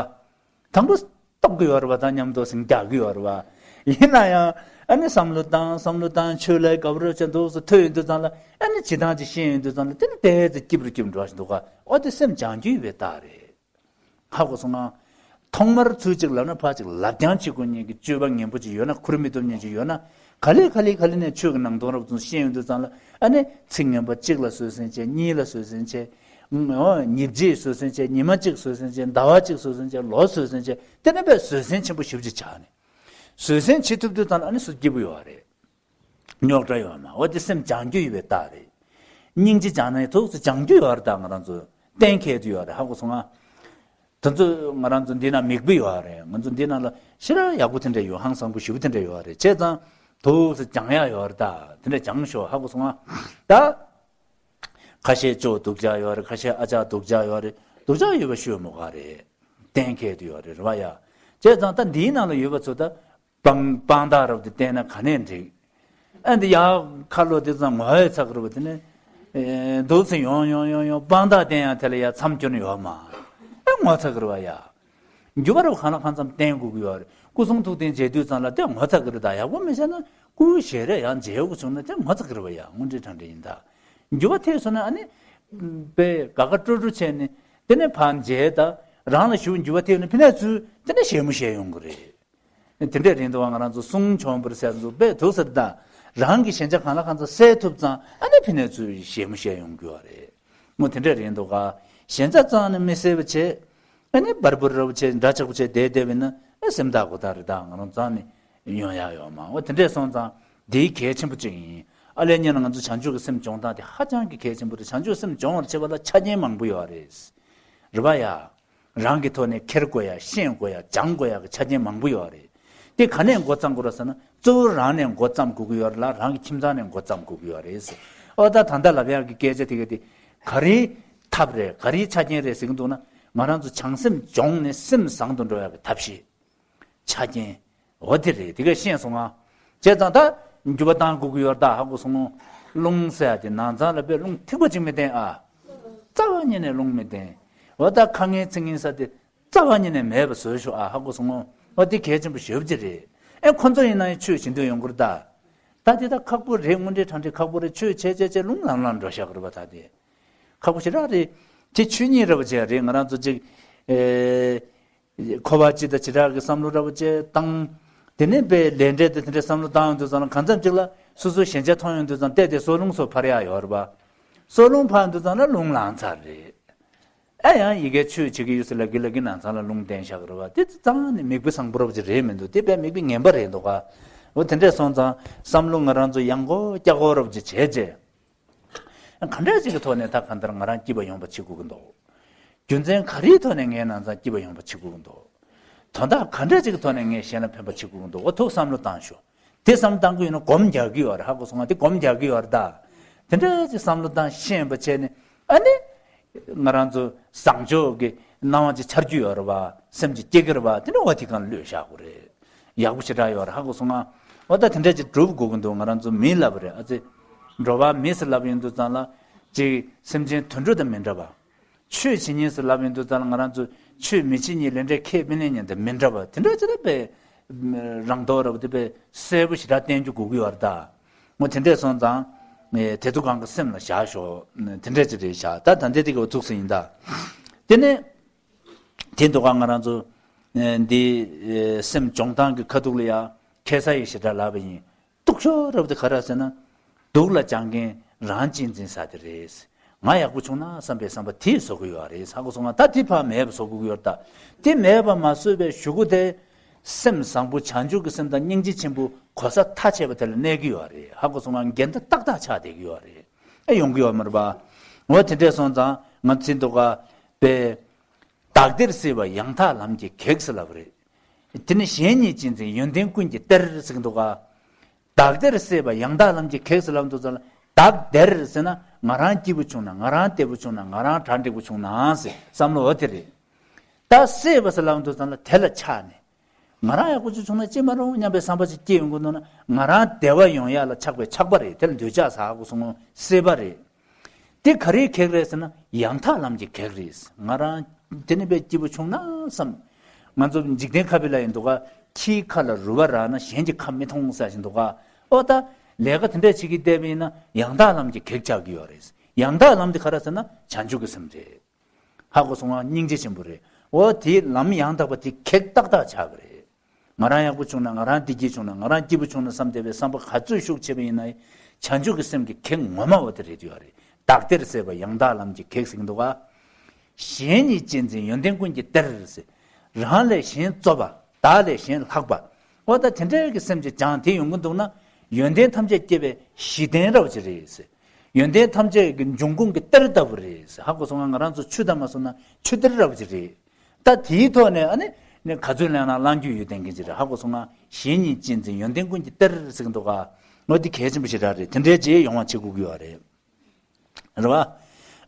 དང་པོ་རྟོགས་ཀྱི་ཡོད་རེད་པ། དང་མཉམ་དུ་ཟིང་རྒྱག་གི་ཡོད་རེད་པ། ཡིན་ན་ཡང་ཨ་ནི་བསམ་བློ་བཏང་བསམ་བློ་བཏང་ཆོས་ལ་དགའ་པོ་རེ་བྱས་འདུག་སེ་ཐོས་ཡོང་དུས་ཙང་ལ་ཨ་ནི་བྱེད་སྟངས་ཅིག་ཤེས་ཡོང་དུས་ཙང་ལ་དེ་ནི་དེ་ཚོ་སྐྱིད་པོ་རུ་སྐྱིད་པོ་འགྲོ་བཞིན་འདུག་ག་འོ་དེ་སེམས་བྱང་རྒྱུ་ཡིན་པའི་རྟགས་རེད། ཧ་གོ་སོང་ང་། ཐོག་མར་ཚུལ་གཅིག་ལབ་ན་ཕར་ཅིག་ལབ་རྐྱང་བྱེད་དགོས་མཁན་གྱི་སྤྱོད་པ་ངན་པོ་ཅིག་ཡོད་ན་ཁུར་མི་ཐུབ་མཁན་ཅིག་ཡོད་ན་ག་ལེ་ག་ལེ་ག་ལེ་ནས་ཆོས་ཀྱི་ནང་དོན་རབ་ཙམ་ཤེས་ཡོང་དུས་ཙང་ལ་ཨ་ནི་ཚིག་ངན་པ་གཅིག་ལ་བཟོད་བསྲན་བྱས། གཉིས་ལ་བཟོད་བསྲན་བྱས། ཨོ་ཉིན་གཅིག་བཟོད་བསྲན་བྱས། ཉི་མ་གཅིག་བཟོད་བསྲན་བྱས། ཟླ་བ་གཅིག་བཟོད་བསྲན་བྱས། ལོ་བཟོད་བསྲན་བྱས། དེ་ནས་པས་བཟོད་བསྲན་ཆེན་པོ་ཞེ་པོ་ཅིག་ཆགས་ནས་བཟོད་བསྲན་བྱེད་ཐུབ་དུས་ཙང་ལ་ཨ་ནི་སུ་སྐྱིད་པོ་ཡོད་རེད། རྙོག་དྲ་ཡོད་མ། འོ་དེ་སེམས་བྱང་རྒྱུ་ཡིན་པའི་རྟགས་རེད། སྙིང་རྗེ་བྱང་ན་ཡང་ཐུགས་སུ་བྱང་རྒྱུ་ཡོད་རེད། ད་ང་རང་ཚོ་གཏན་འཁེལ་དུ་ཡོད་རེད། ཧ་གོ་སོང་ང་། དེ་ཚོ་ང་རང་ཚོ་འདི་ན་མིག་དཔེ་ཡོད་རེད། ང་ཚོ་འདི་ན་ལ་ཞེ་དྲག་ཡག་པོ་དེ་འདྲ་ཡོད། ཧང་སང་པོ་ཞེ་པོ་དེ་འདྲ་ཡོད་རེད། བྱས་ཙང་ཐུགས་སུ་བྱང་ཡག་ཡོད་རེད། ད་དེ་འདྲ་བྱང་ཤོག་ཧ་གོ་སོང་ང་། ད་ཁ་ཤས་ཅོ་སྡུག་ཅག་ཡོད་རེད། ཁ་ཤས་ཨ་ཅག་སྡུག་ཅག་ཡོད་རེད། སྡུག་ཅག་ཡོད་པ་ཤོད་མོ་ག་རེད། གཏན་འཁེལ་དུ་ཡོད་རེད། རེད་བ་ཡ། བྱས་ཙང་ད་འདིའི་ནང་ལ་ཡོད་པ་ཚོ་ད་དཔང་དཔང་རྟགས་རབ་དེ་བསྟན་ན་ག་ནས་འགྲིག་ཨ་འདི་ཡ་ཁ་ལོ་དེ་ཙང་ངོ་ཡ་ཚ་གི་རེད་བ། དེ་ནས་ཨེ་འདུག་སེ་ཡོང་ཡོང་ཡོང་ཡོང་དཔང་རྟགས་བསྟན་ཡང་དེ་ལ་ཡ་མཚམས་སྐྱོན་ཡོད་མ། ཨ་ངོ་ཚ་གི་རེད་བ་ཡ། འགྱུར་བ་རབ་གང་ལ་གང་འཚམ་བསྟན་དགོས་ཀྱི་ཡོད་རེད། སྐུ་གསུང་ཐུགས་རྟེན་མཇལ་དུས་ཙང་ལ་དེ་ངོ་ཚ་གི་རེད། ད་ཡག་པོ་མི་བྱས་ན་སྐུ་ཞལ་རས་ཡང་མཇལ་དགོས་བྱུང་ན་དེ་ངོ་ཚ་གི་རེད་བ་ཡ། དངོས་འབྲེལ་དྲང་འབྲེལ་ཡིན་ད། འགྱུར་བ་ཐེབས་སོང་ན་ཨ་ནི་དཔེ་དགའ་དགའ་སྤྲོ་སྤྲོ་བྱས་ནས་དེ་ནས་ཕར་མཇལ་ད། རང་ལ་ཞུ་འགྱུར་བ་ཐེབས་ནས་ཕི་ནས་ཚུར་དེ་ནས་ཞལ་མོ་བཞེས་ཡོང་གི་རེད། དེ་འདྲ་རེད་འདུག་བ། ང་རང་ཚོ་གསུང་བྱུང་བར་ཟེར་ཚོ་དཔེ་ཐུག་ཟེར་ད། རང་གི་ཞེན་ཆགས་གང་ལ་གང་འཚམ་སེལ་ཐུབ་ཙང་ཨ་ནི་ཕི་ནས་ཚུར་ཞལ་མོ་བཞེས་ཡོང་གི་ཡོད་རེད། ངོ་དེ་འདྲ་རེད་འདུག་ག་ཞེན་ཆགས་རྩ་ནས་མི་སེལ་བ་བྱས། ཨ་ནི་འབར་འབུར་རབ་བྱས་འདྲ་ཆགས་པོ་བྱས་བསྡད་བསྡད་པས་ན་ཨ་སེམས་ཐག་གོ་ཐག་རེད། ད་ང་རང་རྩ་ནས་ཡོང་ཡག་ཡོད་མ། འོ་དེ་འདྲས་སོང་ཙང་དེའི་གལ་ཆེན་པོ་གཅིག་ཡིན། ཨ་ལས་ཉིན་ང་ཚོ་བྱང་ཆུབ་ཀྱི་སེམས་སྦྱོང་སྟངས་དེ་ཧ་ཅང་གི་གལ་ཆེན་པོ་རེད། བྱང་ཆུབ་སེམས་སྦྱོང་བར་བྱེད་པ་ལ་ཆ་རྐྱེན་མང་པོ་ཡོད་རེད། རེད་པ་ཡ། རང་གི་ཐོག་ནས་འཁྱེར་དགོས་ཡ། ཤེས་དགོས་ཡ། སྦྱང་དགོས་ཡ་གི་ཆ་རྐྱེན་མང་པོ་ཡོད་རེད། དེ་ག་ནས་འགོ་བརྩམ་དགོས་རེད་ཟེར་ན་གཙོ་བོ་རང་ནས་འགོ་བརྩམ་དགོས་ཀྱི་ཡོད་རེད་ལ། རང་གི་ཁྱིམ་ཚང་ནས་འགོ་བརྩམ་དགོས་ཀྱི་ཡོད་རེད་ཟེར། ཨོ་ད་ད་ལྟ་ལབ་ཡག་གི་སྐད་ཆ་དེ་ག་དེ་ག་རེའི་ཐབས་རེད། ག་རེའི་ཆ་རྐྱེན་རེད་ཟེར་གྱི་འདུག་ན། ང་རང་ཚོ་བྱང་སེམས་སྦྱོང་ནས་སེམས་བཟང་དུ་འགྲོ་ཡག་གི་ཐབས་ཤེས། ཆ་རྐྱེན། འོ་དེ་རེད། དེ་ག་ཤེས་སོང་ང་། བྱས་ཙང་ད་འགྱུར་བ་བཏང་དགོས་ཀྱི་ཡོད་རེད་ད། ཧ་གོ་སོང་ངོ་། རླུང་ཟེར་ཡ་དེ་ནང་ཚང་ལ་དཔེ་རླུང་ཐིགས་པ་གཅིག་མི་བསྟན་ཨ། རྩ་བ་ཉིད་ནས་རླུང་མི་བསྟན། འོ་ད་ཁ་ངན་ཚིག་ངན་ཟེར་དེ་རྩ་བ་ཉིད་ནས་མེད་པ་བཟོས་ཤོག་ཨ། ཧ་གོ་སོང་ངོ་། འོ་དེ་གལ་ཆེན་པོ་ཞེ་པོ་ཅིག་རེད། ཨེ་ཁོ་ཚོ་ཡིན་ན་ཡང་ཆོས་བྱེད་འདོད་ཡོང་གི་རེད་ད། ད་དེ་ད་ཁག་པོ་རེད། དངོས་འབྲེལ་དྲང་འབྲེལ་ཁག་པོ་རེད། ཆོས་བྱས་བྱས་བྱས་རླུང་ལངས་ལངས་འགྲོ་ཤག་གི་རེད་པ། ད་དེ་ཁག་པོ་ཞེ་དྲག་རེད། དེ་ཆོས་ཉིད་རེད་པ། བྱས་རེད། ང་རང་ཚོ་ཅིག་ཨེ། འཁོར་བ་སྤྱི་དང་བྱེ་བྲག་གི་བསམ་བློ་འདྲ་པོ་བྱས་བཏང་། དེ་ནས་དཔེ་ལས་འབྲས་དེ་དེ་འདྲའི་བསམ་བློ་བཏང་ཡོང་དུས་ཙང་ལ་གང་འཚམ་ཅིག་ལ་སོ་སོའི་ཞན་ཆ་མཐོང་ཡོང་དུས་ཙང་བལྟས་ཏེ་སྲོག་རླུང་སོགས་འཕར་ཡག་ཡོད་རེད་པ། སྲོག་རླུང་འཕར་དུས་ཙང་ལ་རླུང་ལངས་ཚར་རེད། ཨ་ཡང་ཡི་གེ་ཆོས་བྱེད་ཀྱི་ཡོད་ཟེར་ལབ་ཀྱི་ལབ་ཀྱི་ནང་ཚང་ལ་རླུང་བསྟན་བཞག་གི་རེད་པ། དེ་ཙང་ནི་མིག་དཔེ་བཟང་པོ་འདྲ་པོ་ཅིག་རེད་མི་འདུག་དེ་དཔེ་མིག་དཔེ་ངན་པ་རེད་འདུག་ག་འོ་དེ་འདྲས་སོང་ཙང་བསམ་བློ་ང་རང་ཚོ་ཡང་སྒོ་བཀྱག་སྒོ་འདྲ་པོ་ཅིག་བྱས་རྗེས། ག་འདྲ་ཅིག་གི་ཐོག་ནས་ད་གང་ལྟར་ང་རང་སྐྱིད་པ་ཡོང་བ་བྱེད་དགོས་ཀྱི་འདུག་རྒྱུ་མཚན་ག་རེའི་ཐོག་ནས་ངའི་ནང་ཚང་སྐྱིད་པ་ཡོང་བ་བྱེད་དགོས་ཀྱི་འདུག་དོན་དག་ག་འདྲ་ཅིག་གི་ཐོག་ནས་ངས་གཞན་ལ་ཕན་པ་བྱེད་དགོས་ཀྱི་འདུག་འོ་ཐུགས་བསམ་བློ་བཏང་ཤོག་དེ་བསམ་བློ་བཏང་གི་ཡོད་ན་སྒོམ་རྒྱག་གི་ཡོད་རེད། ཧ་གོ་སོང་ང་། དེ་སྒོམ་རྒྱག་གི་ཡོད་རེད་ད། དེ་འདྲ་ཅིག་བསམ་བློ་བཏང་ཤེས་པ་བྱས་ནས་ཨ་ནི། ང་རང་ཚོ་བཟང་ཕྱོགས་ཀྱི་སྣང་བ་ཅིག་འཆར་རྒྱུ་ཡོད་རེད་པ། སེམས་ཀྱི་སྐྱེ་གི་རེད་པ། དེ་འདྲ་བ་དེ་གང་བློས་བཞག་དགོས་རེད། ཡག་པོ་ཞེ་དྲག་ཡོད་རེད། ཧ་གོ་སོང་ང་། འོ་ད་དེ་འདྲ་ཅིག་སྒྲུབ་དགོས་ཀྱི་འདུག་ང་རང་ཚོ་མི་ལབ་རེད། ཨ་ཙི། འགྲོ་བ་མི་ཟེར་ལབ་ཡོང་དུས་ཙང་ལ། ཅིག་སེམས་ཅན་དུད་འགྲོ་དང་མི་འདྲ་བ། ཆོས་བྱེད་མཁན་ཟེར་ལབ་ཡོང་དུས་ཙང་ལ་ང་རང་ཚོ་ཆོས་མི་བྱེད་མཁན་ལས་འབྲས་ཁས་མི་ལེན་མཁན་དང་མི་འདྲ་བ། དེ་འདྲ་ཅིག་ལ་དཔེ་རང་རྟོགས་ར་བ་དེ་དཔེ་གསལ་པོ་ཞེ་དྲག་བསྟན་རྒྱུ་དགོས་ཀྱི་ཡོད་རེད་ད། འོ་དེ་འདྲས་སོང་ཙང་། དེ་ཚོ་གང་ག་སེམས་ལ་བཞག་ཤོག་དེ་འདྲས་ཅིག་རེད་བཞག་ད་ད་འདི་དེ་ག་བ་ཐུགས་སུ་ཡིན་ད། དེ་ནས། དེ་འདུག་ག་ང་རང་ཚོ། འདི། སེམས་སྦྱོང་སྟངས་ཀྱི་ཁ་ཐུག་ལ་ཡ། ཁ་སང་ཡི་ཞེ་དྲག་ལབ་པ་ཡིན། སྡུག་ཤོས་རབ་དེ་ག་རེ་ཟེར་ན། སྡུག་ལ་སྦྱང་མཁན་རང་གཅེས་འཛིན་ས་དེ་རེད། ང་ཡག་པོ་བྱུང་ན་བསམ་པའི་བསམ་པ་དེ་བཟོ་གི་ཡོད་རེད། ཧ་གོ་སོང་ང་། ད་དེ་ཕར་མེད་པ་བཟོ་དགོས་ཀྱི་ཡོད་རེད་ད། དེ་མེད་པ་མ་བཟོས་པའི་གཞུག་གུ་དེ། སེམས་བཟང་པོ་བྱང་ཆུབ་ཀྱི་སེམས་དང་སྙིང་རྗེ་ཆེན་པོ་གོ་ས་ཐག་ཆད་པ་དེ་ལ་གནས་ཀྱི་ཡོད་རེད། ཧ་གོ་སོང་ང་། འགལ་ཟླ་ཏག་ཏག་ཆགས་བསྡད་ཀྱི་ཡོད་རེད། ཨེ་ཡོང་གི་ཡོད་མ་རེད་པ། འོ་དེ་འདྲས་སོང་ཙང་ང་ཚོ་འདུག་ག་དཔེ། བདག་བདེར་སྲེད་པ་ཡང་དག་ལམ་གྱི་གེགས་ལབ་རེད། དེ་ནི་གཞན་ཉིད་གཅེས་འཛིན་ཡོན་ཏན་ཀུན་གྱི་གཏེར་ཟེར་གྱི་འདུག་ག་བདག་བདེར་སྲེད་པ་ཡང་དག་ལམ་གྱི་གེགས་ལབ་འདུག་ཙང་ལ། བདག་བདེར་ཟེར་ན་ང་རང་སྐྱིད་པོ་བྱུང་ན། ང་རང་བདེ་པོ་བྱུང་ན། ང་རང་གྲ་འགྲིག་པོ་བྱུང་ན་ཟེར་བསམ་བློ་འོ་དེ་རེད། ད་སྲེད་པ་ཟེར་ལབ་འདུག་ཙང་ལ་དེ་ལ་ཆགས་ནས། ང་རང་ཡག་པོ་ཅིག་བྱུང་ན་ཅི་མ་རུང་སྙམ་པའི་བསམ་པ་ཅིག་སྐྱེ་ཡོང་གི་འདུག་ན། ང་རང་བདེ་བ་ཡོང་ཡག་ལ་ཆགས་པའི་ཆགས་པ་རེད། དེ་ལ་འདོད་ཆགས་ཟེར་གོ་སོང་ངོ་། སྲེད་པ་རེད། དེ་ག་རེའི་གེགས་རེད་ཟེར་ན་ཡང་དག་ལམ་གྱི་གེགས་རེད། ང་རང་དེ་ནི་དཔེ་སྐྱིད་པོ་བྱུང་ན་བསམ། ང་ཚོ་འཇིག་རྟེན་ཁ་དཔེ་ལ་ཡིན་འདུག་ག་ཁྱིའི་ཁ་ལ་རུལ་བ་རག་ན་གཞན་གྱི་ཁ་མི་མཐོང་ཟེར་བཞིན་འདུག་ག་ཨོ་ད་ལས་ཀ་དེ་འདྲ་བྱེད་ཀྱི་བསྡད་པ་ཡིན་ན་ཡང་དག་ལམ་གྱི་གེགས་ཆགས་ཀྱི་ཡོད་རེད། ཡང་དག་ལམ་དེ་ག་རེ་ཟེར་ན་བྱང་ཆུབ་ཀྱི་སེམས་རེད། ཧ་གོ་སོང་ང་། སྙིང་རྗེ་ཆེན་པོ་རེད། འོ་དེའི་ལམ་ཡང་དག་པ་དེ་གེགས་ཏག་ཏག་ཆགས་ཀྱི་རེད། ང་རང་ཡག་པོ་བྱུང་ན། ང་རང་བདེ་སྐྱིད་བྱུང་ན། ང་རང་སྐྱིད་པོ་བྱུང་ན་བསམ་བསྡད་པའི་བསམ་པ་ག་ཚོད་ཤུགས་ཆེ་བ་ཡིན་ན། བྱང་ཆུབ་ཀྱི་སེམས་ཀྱི་གེགས་ངོ་མ་འོ་དེ་རེད་ཡོད་རེད། བདག་བདེར་སྲེད་པ་ཡང་དག་ལམ་གྱི་གེགས་ཟེར་གྱི་འདུག་ག་གཞན་ཉིད་གཅེས་འཛིན་ཡོན་ཏན་ཀུན་གྱི་གཏེར་ཟེར། རང་ལས་གཞན་གཙོ་བ། བདག་ལས་གཞན་ལྷག་པ། འོ་ད་དེ་འདྲའི་གི་སེམས་ཅིག་སྦྱངས་ཏེ་ཡོང་གི་འདུག་ན། ཡོན་ཏན་ཐམས་ཅད་སྐྱེ་བའི་གཞི་རྟེན་རབ་ཅིག་རེད་ཟེར། ཡོན་ཏན་ཐམས་ཅད་ཀྱི་འབྱུང་ཁུངས་ཀྱི་གཏེར་ལྟ་བུ་རེད་ཟེར། ཧ་གོ་སོང་ང་། ང་རང་ཚོ་ཆུ་དང་མ་སོང་ན་ཆུ་གཏེར་རབ་ཅིག་རེད། ད་དེའི་ཐོག་ནས་ཨ་ནི་ནི་ག་ཚོད་ལེན་ན་བླང་རྒྱུ་ཡོད་བསྟན་གྱི་ཅིག་རེད། ཧ་གོ་སོང་ང་། གཞན་ཉིད་གཅེས་འཛིན་ཡོན་ཏན་ཀུན་གྱི་གཏེར་ཟེར་གྱི་འདུག་ག་འོ་དེ་གལ་ཆེན་པོ་ཞེ་དྲག་རེད། དེ་འདྲའི་རྗེས་ཡོང་བ་བྱེད་དགོས་ཀྱི་ཡོད་རེད། རེད་བ།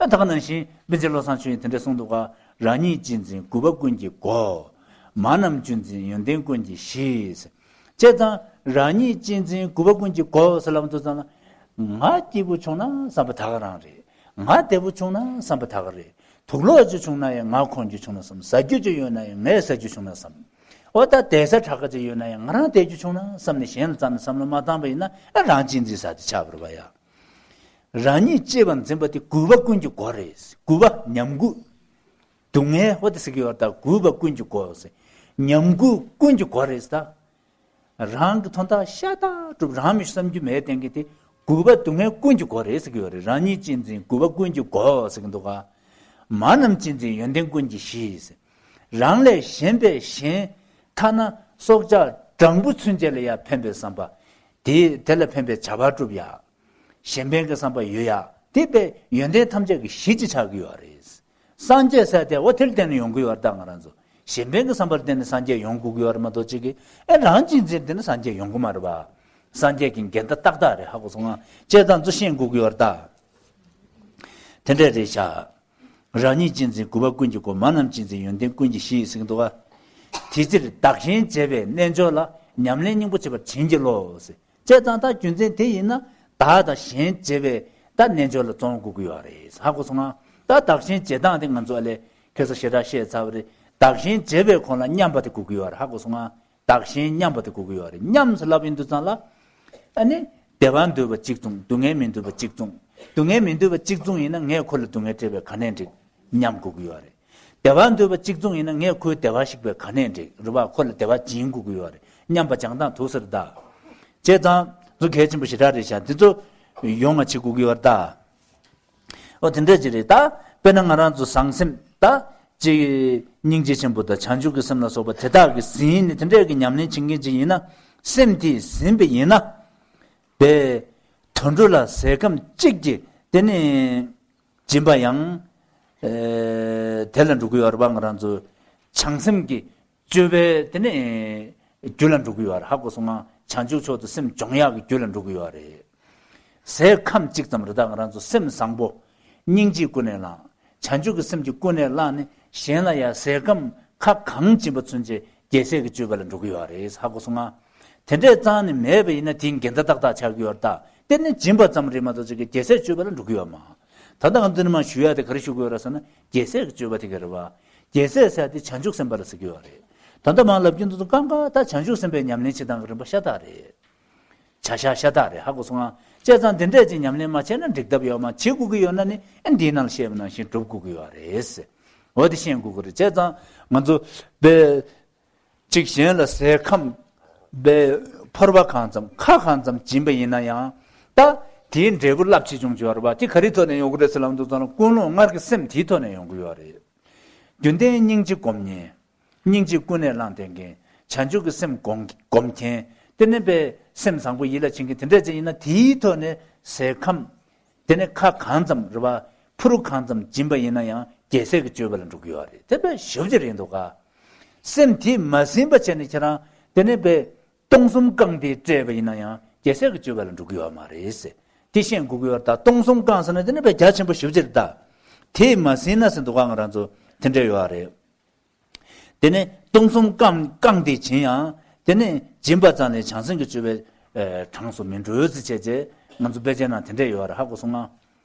ཨ་ད་ག་ནང་བཞིན་པཎ་ཆེན་བློ་བཟང་ཆོས་དབྱིངས་དེ་འདྲ་གསུངས་འདུག་ག་རང་ཉིད་གཅེས་འཛིན་རྒུད་པ་ཀུན་གྱི་སྒོ། མ་རྣམས་གཅེས་འཛིན་ཡོན་ཏན་ཀུན་གྱི་གཞི། བྱས་ཙང་རང་ཉིད་གཅེས་འཛིན་རྒུད་པ་ཀུན་གྱི་སྒོ་ཟེར་ལབ་དུས་ཙང་ལ། ང་སྐྱིད་པོ་བྱུང་ན་བསམ་པ་ད་ག་རང་རེད། ང་བདེ་པོ་བྱུང་ན་བསམ་པ་ད་ག་རེད། དུག་ལོག་ཅིག་བྱུང་ན་ཡང་ང་འཁོན་རྒྱུ་བྱུང་ན་བསམ། ཟ་རྒྱུ་ཅིག་ཡོད་ན་ཡང་ངས་ཟ་རྒྱུ་བྱུང་ན་བསམ། འོ་ད་བསྡད་ས་དྲག་ག་ཅིག་ཡོད་ན་ཡང་ང་རང་བསྡད་རྒྱུ་བྱུང་ན་བསམ་ནས་གཞན་ལ་རྩ་ནས་བསམ་བློ་མ་བཏང་པ་ཡིན་ན། ཨ་རང་གཅེས་འཛིན་ཟེར་དེ་ཆགས་པ་རེད་པ་ཡ། རང་ཉིད་གཅེས་པར་འཛིན་པ་དེ་རྒུད་པ་ཀུན་གྱི་སྒོ་རེད། རྒུད་པ་ཉམས་རྒུད། སྡུག་བསྔལ་འོ་དེ་ཟེར་གྱི་ཡོད་ད། རྒུད་པ་ཀུན་གྱི་སྒོ་ཟེར། ཉམས་རྒུད་ཀུན་གྱི་སྒོ་རེད་ད། རང་གི་དོན་དག་ཤ་སྟག་སྒྲུབ། རང་མི་ཤེས་བསམ་རྒྱུ་མེད་བསྟན་གྱི་དེ། རྒུད་པ་སྡུག་བསྔལ་ཀུན་གྱི་སྒོ་རེད་ཟེར་གྱི་ཡོད་རེད། རང་ཉིད་གཅེས་འཛིན་རྒུད་པ་ཀུན་གྱི་སྒོ་ཟེར་གྱི་འདུག་ག་མ་རྣམས་གཅེས་འཛིན་ཡོན་ཏན་ཀུན་གྱི་གཞི་ཟེར། རང་ལས་གཞན་པའི་གཞན། ཐ་ན་སྲོག་ཆགས་སྦྲང་བུ་ཚུན་ཆད་ལ་ཡང་ཕན་པའི་བསམ་པ། དེ་དེ་ལ་ཕན་པའི་བྱ་བ་སྒྲུབ་ཡ། གཞན་ཕན་གྱི་བསམ་པ་ཡོད་ཡ། དེ་དཔེ་ཡོན་ཏན་ཐམས་ཅད་ཀྱི་གཞི་ཅིག་ཆགས་ཀྱི་ཡོད་རེད། སངས་རྒྱས་ཟེར་དེ་འོ་དེར་བརྟེན་ནས་ཡོང་གི་ཡོད་རེད་ད། ང་རང་ཚོ་གཞན་ཕན་གྱི་བསམ་པར་བརྟེན་ནས་སངས་རྒྱས་ཡོང་དགོས་ཀྱི་ཡོད་རེད་མ་གཏོགས་ཅིག་གིས་ཨེ་རང་གཅེས་འཛིན་བརྟེན་ནས་སངས་རྒྱས་ཡོང་གི་མ་རེད་པ། སངས་རྒྱས་ཀྱི་འགལ་ཟླ་ཏག་ཏག་རེད། ཧ་གོ་སོང་ང་། བྱས་ཙང་ཚོ་ཤེས་དགོས་ཀྱི་ཡོད་རེད་ད། དེ་འདྲས་རེད་ཤག་རང་ཉིད་གཅེས་འཛིན་རྒུད་པ་ཀུན་གྱི་སྒོ། མ་རྣམས་གཅེས་འཛིན་ཡོན་ཏན་ཀུན་གྱི་གཞི་ཟེར་གྱི་འདུག་ག་དེ་ཕྱིར་བདག་གཞན་བརྗེ་བའི་རྣལ་འབྱོར་ལ། ཉམས་ལེན་སྙིང་པོ་བྱེད་པར་བྱིན་གྱིས་རློབས་ཟེར། བྱས་ཙང་ད་རྒྱུ་མཚན་དེ་ཡིན་ན་བདག་དང་གཞན་བརྗེ་བའི་ད་རྣལ་འབྱོར་ལ་བརྩོན་དགོས་ཀྱི་ཡོད་རེད། ཧ་གོ་སོང་ང་། ད་བདག་གཞན་བརྗེ་སྟངས་དེ་ང་ཚོ་ཨ་ལས་ཁ་སང་ཞེ་དྲག་བཤད་ཚར་བ་རེད། བདག་གཞན་བརྗེ་བའི་གོང་ལ་མཉམ་པ་དེ་དགོས་ཀྱི་ཡོད་རེད། ཧ་གོ་སོང་ང་། བདག་གཞན་མཉམ་པ་དེ་དགོས་ཀྱི་ཡོད་རེད། མཉམ་ཟེར་ལབ་ཡིན་དུས་ཙང་ལ། ཨ་ནི། བདེ་བ་འདོད་པ་གཅིག་མཚུངས། སྡུག་བསྔལ་མི་འདོད་པ་གཅིག་མཚུངས། སྡུག་བསྔལ་མི་འདོད་པ་གཅིག་མཚུངས་ཡིན་ན་ངས་ཁོ་ལ་སྡུག་བསྔལ་སྤྲད་པའི་ག་ནས་འགྲིག་མཉམ་དགོས་ཀྱི་ཡོད་རེད། བདེ་བ་འདོད་པ་གཅིག་མཚུངས་ཡིན་ན་ངས་ཁོའི་བདེ་བ་བཤིག་པའི་ག་ནས་འགྲིག་རེད་པ། ཁོ་ལ་བདེ་བ་སྦྱིན་དགོས་ཀྱི་ཡོད་རེད། མཉམ་པ་སྦྱང་སྟངས་དུ་ཟེར་ད། བྱས་ཙང་ཚོ་གལ་ཆེན་པོ་ཞེ་དྲག་རེད་ཤག་འདི་ཚོ་ཡོང་བ་བྱེད་དགོས་ཀྱི་ཡོད་རེད་ད། ཨོ་དེ་འདྲ་ཅིག་རེད་ད། དཔེར་ན་ང་རང་ཚོ་བཟང་སེམས་ད། ཅིག་སྙིང་རྗེ་ཆེན་པོ་དང་བྱང་ཆུབ་ཀྱི་སེམས་ལ་སོགས་པ་དེ་དག་གིས་ཟིན་ནས་དེ་འདྲས་ཀྱི་ཉམས་ལེན་བྱེད་མཁན་ཅིག་ཡིན་ན། སེམས་དེས་ཟིན་པ་ཡིན་ན། པའི་དུད་འགྲོ་ལ་ཟས་ཁམ་གཅིག་གིས་དེ་ནི་སྦྱིན་པ་ཡང་། ཨེ། དེ་ལ་འགྲོ་གི་ཡོད་རེད་པ། ང་རང་ཚོ་བྱང་སེམས་ཀྱི་སྤྱོད་པའི་དེ་ནི་རྒྱུ་ལ་འགྲོ་གི་ཡོད་རེད། ཧ་གོ་སོང་ང་། བྱང་ཆུབ་མཆོག་ཏུ་སེམས་སྦྱོང་ཡག་གི་རྒྱུ་ལ་འགྲོ་གི་ཡོད་རེད། ཟས་ཁམ་གཅིག་ཙམ་རེད་ད། ང་རང་ཚོ་སེམས་བཟང་པོ། སྙིང་རྗེ་ཀུན་ནས་བསླངས། བྱང་ཆུབ་ཀྱི་སེམས་ཀྱིས་ཀུན་ནས་བསླངས་ནས་གཞན་ལ་ཡང་ཟས་ཁམ་ཁ་གང་སྦྱིན་པ་ཚུན་ཆད་རྒྱལ་སྲས་ཀྱི་སྤྱོད་པ་ལ་འགྲོ་གི་ཡོད་རེད། ཧ་གོ་སོང་ང་། དེ་འདྲས་རྩ་ནས་མེད་པ་ཡིན་ན་དེའི་འགལ་ཟླ་ཏག་ཏག་ཆགས་ཀྱི་ཡོད་རེད་ད། དེ་ནི་སྦྱིན་པ་ཙམ་རེད་མ་གཏོགས་ཅིག་གི་རྒྱལ་སྲས་སྤྱོད་པ་ལ་འགྲོ་གི་ཡོད་མ། ད་ལྟ་ང་ཚོ་འདི་ནས་མར་ཞུ་ཡ་དེ་ག་རེ་ཞུ་དགོས་རེད་ཟེར་ན། རྒྱལ་སྲས་ཀྱི་སྤྱོད་པ་དེ་ག་རེད་བ། རྒྱལ་སྲས་ཟེར་ཡ་དེ་བྱང་ཆུབ་སེམས་དཔའ་ལ་ཟེར་གྱི་ཡོད་རེད། ད་ལྟ་མར་ལབ་རྒྱུ་འདི་ཚོ་གང་ག་ད་བྱང་ཆུབ་སེམས་དཔའི་ཉམས་ལེན་བྱེད་སྟངས་ཀྱི་རིམ་པ་ཤ་སྟག་རེད། བྱ་བཞག་ཤ་སྟག་རེད། ཧ་གོ་སོང་ང་། བྱས་ཙང་འདི་འདྲས་ཅིག་ཉམས་ལེན་མ་བྱས་ན་འགྲིག་ཐབས་ཡོད་མ། བྱེད་དགོས་ཀྱི་ཡོད་ན་ནི་ཨ་འདིའི་ནང་ལ་བཤད་པ་ནང་བཞིན་སྒྲུབ་དགོས་ཀྱི་ཡོད་རེད། འོ་དེ་ཤེས་དགོས་ཀྱི་རེད། བྱས་ཙང་ང་ཚོ་པའི་གཅིག་གཞན་ལ་ཟས་ཁམ་པའི་ཕོར་པ་གང་ཙམ་ཁ་གང་ཙམ་སྦྱིན་པ་ཡིན་ན་ཡང་། ད་དེའི་འབྲས་བུ་རླབས་ཆེ་ཆུང་ཅིག་ཡོད་རེད་པ། དེ་ག་རེའི་ཐོག་ནས་ཡོང་གི་རེད་ཟེར་ལབ་དུས་ཙང་ལ་ཀུན་སློང་སྔར་གྱི་སེམས་དེའི་ཐོག་ནས་ཡོང་གི་ཡོད་རེད། རྒྱུ་ལྡན་སྙིང་རྗེ་སྒོམ་མཁན། སྙིང་རྗེ་ཀུན་ནས་བསླངས་ལྡན་མཁན། བྱང་ཆུབ་ཀྱི་སེམས་སྒོམ་སྒོམ་མཁན། དེ་ནས་པའི་སེམས་བཟང་པོ་ཡིད་ལ་བྱེད་མཁན་དེ་འདྲ་ཅིག་ཡིན་ན་དེའི་ཐོག་ནས་ཟས་ཁམ། དེ་ནས་ཁ་གང་ཙམ་རེད་བ། ཕུ་རུ་གང་ཙམ་སྦྱིན་པ་ཡིན་ན་ཡང་རྒྱལ་སྲས་ཀྱི་སྤྱོད་པ་ལ་འགྲོ་གི་ཡོད་རེད། དེ་དཔེ་ཞེ་པོ་ཅིག་རེད་འདུག་ག་སེམས་དེས་མ་ཟིན་པ་བྱས་ནས་ཁྱེད་རང་དེ་ནས་པའི་སྟོང་གསུམ་བཀང་སྟེ་སྤྲད་པ་ཡིན་ན་ཡང་རྒྱལ་སྲས་ཀྱི་སྤྱོད་པ་ལ་འགྲོ་གི་ཡོད་མ་རེད་ཟེར། དེ་ཤེས་དགོས་ཀྱི་ཡོད་རེད་ད། སྟོང་གསུམ་བཀང་ཟེར་ན་དེ་ནི་དཔེ་རྒྱ་ཆེན་པོ་ཞེ་པོ་ཅིག་རེད་ད། དེས་མ་ཟིན་ན་ཟེར་འདུག་ག་ང་རང་ཚོ་དེ་འདྲ་ཡོད་རེད། དེ་ནས་སྟོང་གསུམ་བཀང་བཀང་སྟེ་བྱིན་ཡང་དེ་ནས་སྦྱིན་པ་ཙམ་ལས་བྱང་སེམས་ཀྱི་སྤྱོད་པའི་གྲངས་སུ་མི་འགྲོ་ཟེར་བྱས་རྗེས་ང་ཚོ་དཔེ་ཆའི་ནང་དེ་འདྲས་ཡོད་རེད། ཧ་གོ་སོང་ང་།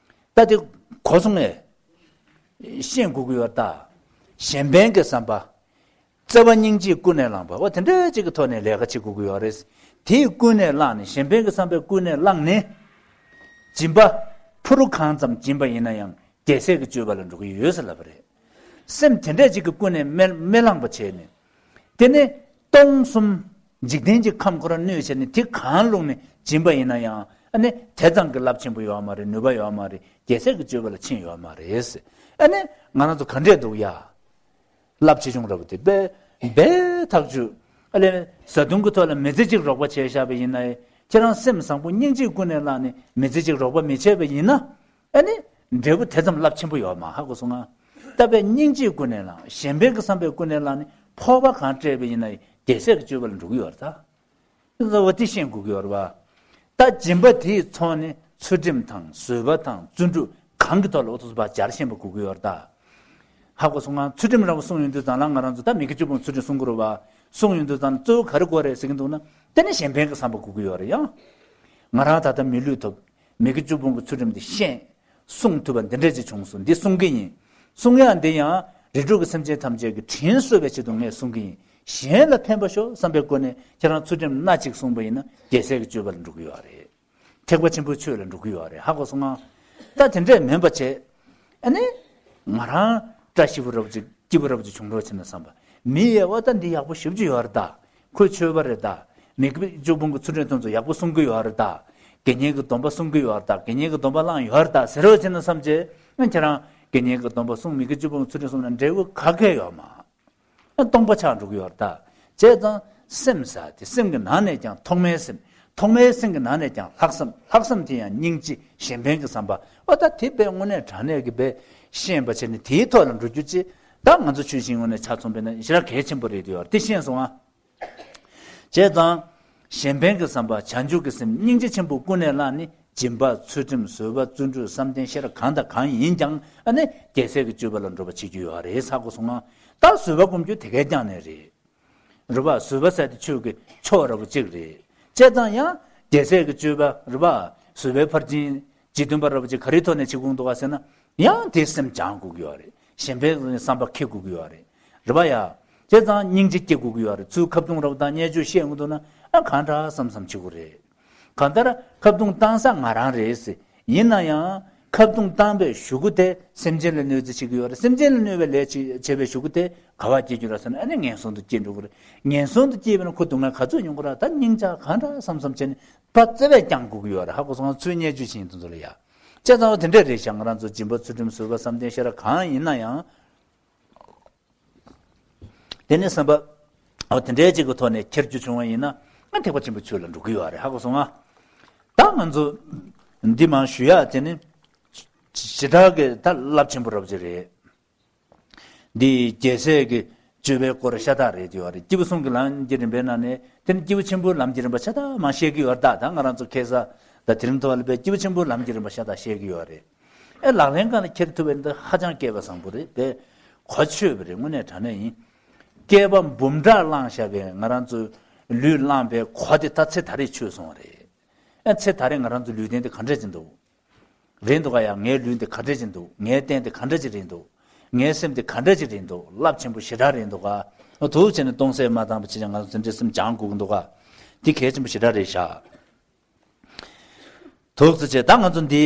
ད་དེ་གོ་སོང་ངས། ཤེས་དགོས་ཀྱི་ཡོད་ད། གཞན་ཕན་གྱི་བསམ་པ། བརྩེ་བ་སྙིང་རྗེ་ཀུན་ནས་བསླངས་པ་འོ་དེ་འདྲས་ཅིག་གི་ཐོག་ནས་ལས་ཀ་བྱེད་དགོས་ཀྱི་ཡོད་རེད། དེས་ཀུན་ནས་བསླངས་ནས་གཞན་ཕན་གྱི་བསམ་པས་ཀུན་ནས་བསླངས་ནས། སྦྱིན་པ་ཕུ་རུ་གང་ཙམ་སྦྱིན་པ་ཡིན་ན་ཡང་རྒྱལ་སྲས་ཀྱི་སྤྱོད་པ་ལ་འགྲོ་གི་ཡོད་ཟེར་ལབ་པ་རེད། སེམས་དེ་འདྲས་ཅིག་གི་ཀུན་ནས་མི་མི་བསླངས་པ་བྱས་ནས། དེ་ནས་སྟོང་གསུམ་འཇིག་རྟེན་གྱི་ཁམས་ཁོ་རང་གནོད་བྱས་ནས་དེ་གང་བླུགས་ནས་སྦྱིན་པ་ཡིན་ན་ཡང་ཨ་ནི་དེ་ཙམ་གྱི་རླབས་ཆེན་པོ་ཡོད་མ་རེད། ནུས་པ་ཡོད་མ་རེད། རྒྱལ་སྲས་ཀྱི་སྤྱོད་པ་ལ་ཕྱིན་ཡོད་མ་རེད། ཨ་ནི་ང་རང་ཚོ་ག་འདྲས་འདུག་ཡ། རླབས་ཆེ་ཆུང་འདྲ་པོ་དེ་དཔེ་དཔེ་ཐག་ཆོད། ཨ་ལས་བཟའ་བཏུང་གི་ཐོག་ལ་མི་ཚེ་གཅིག་རོགས་པ་བྱས་བཞག་པ་ཡིན་ན། ཁྱེད་རང་སེམས་བཟང་པོ་སྙིང་རྗེ་ཀུན་ནས་བསླངས་ནས་མི་ཚེ་གཅིག་རོགས་པ་མི་བྱས་པ་ཡིན་ན། ཨ་ནི་འབྲས་བུ་དེ་ཙམ་རླབས་ཆེན་པོ་ཡོད་མ། ཧ་གོ་སོང་ང་། ད་དཔེ་སྙིང་རྗེ་ཀུན་ནས་བསླངས། གཞན་ཕན་གྱི་བསམ་པས་ཀུན་ནས་བསླངས་ནས་ཕོར་པ་གང་སྤྲད་པ་ཡིན་ན་རྒྱལ་སྲས་ཀྱི་སྤྱོད་པ་ལ་འགྲོ་གི་ཡོད་རེད་ད། འོ་དེ་ཤེས་དགོས་ཀྱི་ཡོད་རེད་བ། ད་སྦྱིན་པ་དེས་མཚོན་ནས་ཚུལ་ཁྲིམས་དང་བཟོད་པ་དང་བརྩོན་འགྲུས་གང་གི་ཐོག་ལ་འོ་ཐུག་པ་སྦྱར་ཤེས་པ་དགོས་ཀྱི་ཡོད་རེད་ད། ཧ་གོ་སོང་ང་། ཚུལ་ཁྲིམས་ར་བ་སྲུང་ཡོང་དུས་ཙང་ལ་ང་རང་ཚོ་ད་མི་དགེ་བཅུ་སྤོང་ཚུལ་ཁྲིམས་སྲུང་དགོས་རེད་བ། སྲུང་ཡོང་དུས་ཙང་ལ་གཙོ་བོ་ག་རེ་དགོས་རེད་ཟེར་གྱི་འདུག་ན། དེ་ནི་གཞན་ཕན་གྱི་བསམ་པ་དགོས་ཀྱི་ཡོད་རེད་ཡ། ང་རང་ད་ལྟ་མི་ལུས་ཐོབ། མི་དགེ་བཅུ་སྤོང་གི་ཚུལ་ཁྲིམས་འདི་ཤེས། སྲུང་ཐུབ་པ་འདི་འདྲས་ཅིག་བྱུང་སོང་། འདི་སྲུང་གི་ཡིན། སྲུང་ཡ་འདི་ཡང་རིགས་དྲུག་གི་སེམས་ཅན་ཐམས་ཅད་ཀྱི་དྲིན་གསོ་བའི་ཆེད་དུ་ངས་སྲུང་གི་ཡིན། གཞན་ལ་ཕན་པ་ཤོག་བསམ་པའི་སྒོ་ནས་ཁྱེད་རང་ཚུལ་ཁྲིམས་སྣ་གཅིག་སྲུང་པ་ཡིན་ན་རྒྱལ་སྲས་ཀྱི་སྤྱོད་པ་ལ་འགྲོ་གི་ཡོད་རེད། ཐེག་པ་ཆེན་པོའི་ཆོས་ལ་འགྲོ་གི་ཡོད་རེད། ཧ་གོ་སོང་ང་། ད་དེ་འདྲས་མིན་པ་བྱས། ཨ་ནི། ང་རང་བཀྲ་ཤིས་པོ་རབ་ཅིག་སྐྱིད་པོ་རབ་ཅིག་བྱུང་རོགས་བྱས་ན་བསམ་པ། མི་ཡས་བ་ད་འདི་ཡག་པོ་ཞེ་པོ་ཅིག་ཡོད་རེད་ད། ཁོས་ཆོས་པ་རེད་ད། མི་དགེ་བཅུ་སྤོང་གི་ཚུལ་ཁྲིམས་དོན་ཚོ་ཡག་པོ་སྲུང་གི་ཡོད་རེད་ད། དགེ་བསྙེན་གྱི་སྡོམ་པ་སྲུང་གི་ཡོད་རེད་ད། དགེ་བསྙེན་གྱི་སྡོམ་པ་བླངས་ཡོད་རེད་ད་ཟེར་རོགས་བྱས་ན་བསམ་བྱས། ཨ་ཁྱེད་རང་དགེ་བསྙེན་གྱི་སྡོམ་པ་སྲུང་། མི་དགེ་བཅུ་སྤོང་གི་ཚུལ་ཁྲིམས་སྲུང་ན་འབྲས་བུ་ག་གེ་ཡོད་མ། སྟོང་པ་ཆགས་འགྲོ་གི་ཡོད་རེད་ད། བྱས་ཙང་སེམས་ཟེར་དེ་སེམས་ཀྱི་ནང་ནས་ཀྱང་ཐོག་མའི་སེམས། ཐོག་མའི་སེམས་ཀྱི་ནང་ནས་ཀྱང་ལྷག་བསམ། ལྷག་བསམ་དེ་ཡང་སྙིང་རྗེ་གཞན་ཕན་གྱི་བསམ་པ། འོ་ད་དེ་དཔེ་དངོས་གནས་དྲང་གནས་ཀྱི་དཔེ་ཤེས་པ་བྱས་ནས་དེའི་ཐོག་ལ་འགྲོ་རྒྱུ་ཅིག་ད་ང་ཚོ་ཆོས་བཞིན་དངོས་གནས་ཆ་མཚོན་པས་ན་ཞེ་དྲག་གལ་ཆེན་པོ་རེད་འདུག་ཡོད་རེད། དེ་ཤེས་སོང་ཨ། བྱས་ཙང་། གཞན་ཕན་གྱི་བསམ་པ། བྱང་ཆུབ་ཀྱི་སེམས། སྙིང་རྗེ་ཆེན་པོ་ཀུན་ནས་བསླངས་ནས་སྦྱིན་པ། ཚུལ་ཁྲིམས། བཟོད་པ། བརྩོན་འགྲུས། བསམ་གཏན། ཤེས་རབ་གང་དང་གང་ཡིན་ཀྱང་ཨ་ནི་རྒྱལ་སྲས་ཀྱི་སྤྱོད་པ་ལ་འགྲོ་བ་བྱེད་རྒྱུ་ཡོད་རེད། ཧ་གོ་སོང་ང་། ད་བཟོད་པ་སྒོམ་རྒྱུ་དེ་གའི་རྐྱང་ནས་རེད། རེད་པ། བཟོད་པ་ཟེར་དེ་ཆོས་ཀྱི་མཆོག་ར་བ་གཅིག་རེད། བྱས་ཙང་ཡང་རྒྱལ་སྲས་ཀྱི་སྤྱོད་པ་རེད་པ། བཟོད་པའི་ཕར་ཕྱིན། རྗེས་མཐུན་པ་ར་བ་གཅིག་ག་རེའི་ཐོག་ནས་བྱེད་དགོས་འདུག་ག་ཟེར་ན། ཡང་དེ་སེམས་སྦྱང་དགོས་ཀྱི་ཡོད་རེད། གཞན་ཕན་བསམ་པ་འཁྱེར་དགོས་ཀྱི་ཡོད་རེད། རེད་པ་ཡ། བྱས་ཙང་སྙིང་རྗེ་སྐྱེ་དགོས་ཀྱི་ཡོད་རེད། ཚུར་ཁ་རྡུང་ར་བ་དང་བརྙས་བཅོས་བཤད་དགོས་འདུག་ན་ཨ་གང་འདྲ་བསམ་བསམ་བྱེད་དགོས་རེད། གང་ལྟར་ཁ་རྡུང་བཏང་ས་ང་རང་རེད་ཟེར། ཡིན་ན་ཡང་ཁ་རྡུང་བཏང་བའི་གཞུག་གུ་དེ་སེམས་ཅན་ལ་གནོད་འཚེ་བྱེད་ཀྱི་ཡོད་རེད། སེམས་ཅན་ལ་གནོད་པའི་ལས་བྱེད་བྱས་པའི་གཞུག་གུ་དེ་ག་པར་སྐྱེ་རྒྱུ་རེད་ཟེར་ན་ཨ་ནི་ངན་སོང་དུ་སྐྱེ་འགྲོ་གི་རེད། ངན་སོང་དུ་སྐྱེས་པ་ན་ཁོ་སྡུག་བསྔལ་ག་ཚོད་མྱོང་གི་རེད། ད་སྙིང་རྗེ་གང་འདྲ་བསམ་བསམ་བྱས་ནས་ཕར་བརྩེ་བས་བསྐྱང་དགོས་ཀྱི་ཡོད་རེད། ཧ་གོ་སོང་ང་། ཚུར་བརྙས་བཅོས་བྱེད་མཁན་དེ་ཚོ་ལ་ཡ། བྱས་ཙང་དེ་འདྲས་རེད་ཤག་ང་རང་ཚོ་སྦྱིན་པ། ཚུལ་ཁྲིམས། བཟོད་པ། བསམ་གཏན། ཤེས་རབ་གང་ཡིན་ན་ཡང་། དེ་ནས་བསམ་པ། འོ་དེ་འདྲའི་ཅིག་གི་ཐོག་ནས་འཁྱེར་རྒྱུ་བྱུང་བ་ཡིན་ན་ང་ཐེག་པ་ཆེན་པོའི་ཆོས་ལ་འགྲོ་གི་ཡོད་རེད། ཧ་གོ་སོང་ང་། ད་ང་ཚོ་འདི་མང་ཞུ་ཡག་དེ་ནི་ཞེ་དྲག་གི་ད་རླབས་ཆེན་པོ་རབ་ཅིག་རེད། འདི་རྒྱལ་སྲས་ཀྱི་སྤྱོད་པའི་སྐོར་ཤ་སྟག་རེད་ཡོད་རེད། སྐྱེས་བུ་གསུམ་གྱི་ལམ་གྱི་རིམ་པའི་ནང་ནས་དེ་ནི་སྐྱེས་བུ་ཆེན་པོའི་ལམ་གྱི་རིམ་པ་ཤ་སྟག་མང་བཤད་ཀྱི་ཡོད་རེད། ད་ད་ང་རང་ཚོ་ཁ་སང་ད་དེ་རིང་ཐོག་ལ་པའི་སྐྱེས་བུ་ཆེན་པོའི་ལམ་གྱི་རིམ་པ་ཤ་སྟག་བཤད་ཀྱི་ཡོད་རེད། ཨེ་ལག་ལེན་སྒང་ལ་འཁྱེར་ཐུབ་པ་འདི་ཧ་ཅང་སྐལ་བ་བཟང་པོ་རེད་པས། གོ་ཆོད་པ་རེད། དངོས་གནས་དྲང་གནས་ཡིན། བསྐལ་པ་འབུམ་ཕྲག་བླངས་བཞག་པའི་ང་རང་ཚོའི་ལུས་བླངས་པའི་གོ་དེ་ད་ཚེ་ད་རེས་ཆོད་སོང་བ་རེད། ཨེ་ཚེ་ད་རེས་ང་རང་ཚོའི་ལུས་རྟེན་དེ་ག་འདྲ་ཅིག་འདུག་རེད་འདུག་ག་ཡ། ངའི་ལུས་འདི་ག་འདྲ་ཅིག་འདུག་ངའི་རྟེན་དེ་ག་འདྲ་ཅིག་རེད་འདུག་ངའི་སེམས་དེ་ག་འདྲ་ཅིག་རེད་འདུག་རླབས་ཆེན་པོ་ཞེ་དྲག་རེད་འདུག་ག་འདུག་བྱས་ནས་སྟོང་ཟད་མ་བཏང་བ་བྱས་ཀྱང་ང་ཚོ་འདི་འདྲའི་སེམས་སྦྱང་དགོས་ཀྱི་འདུག་ག་འདི་གལ་ཆེན་པོ་ཞེ་དྲག་རེད་ཤག་འདུག་ཟེར་བྱས་ད་ང་ཚོ་འདི།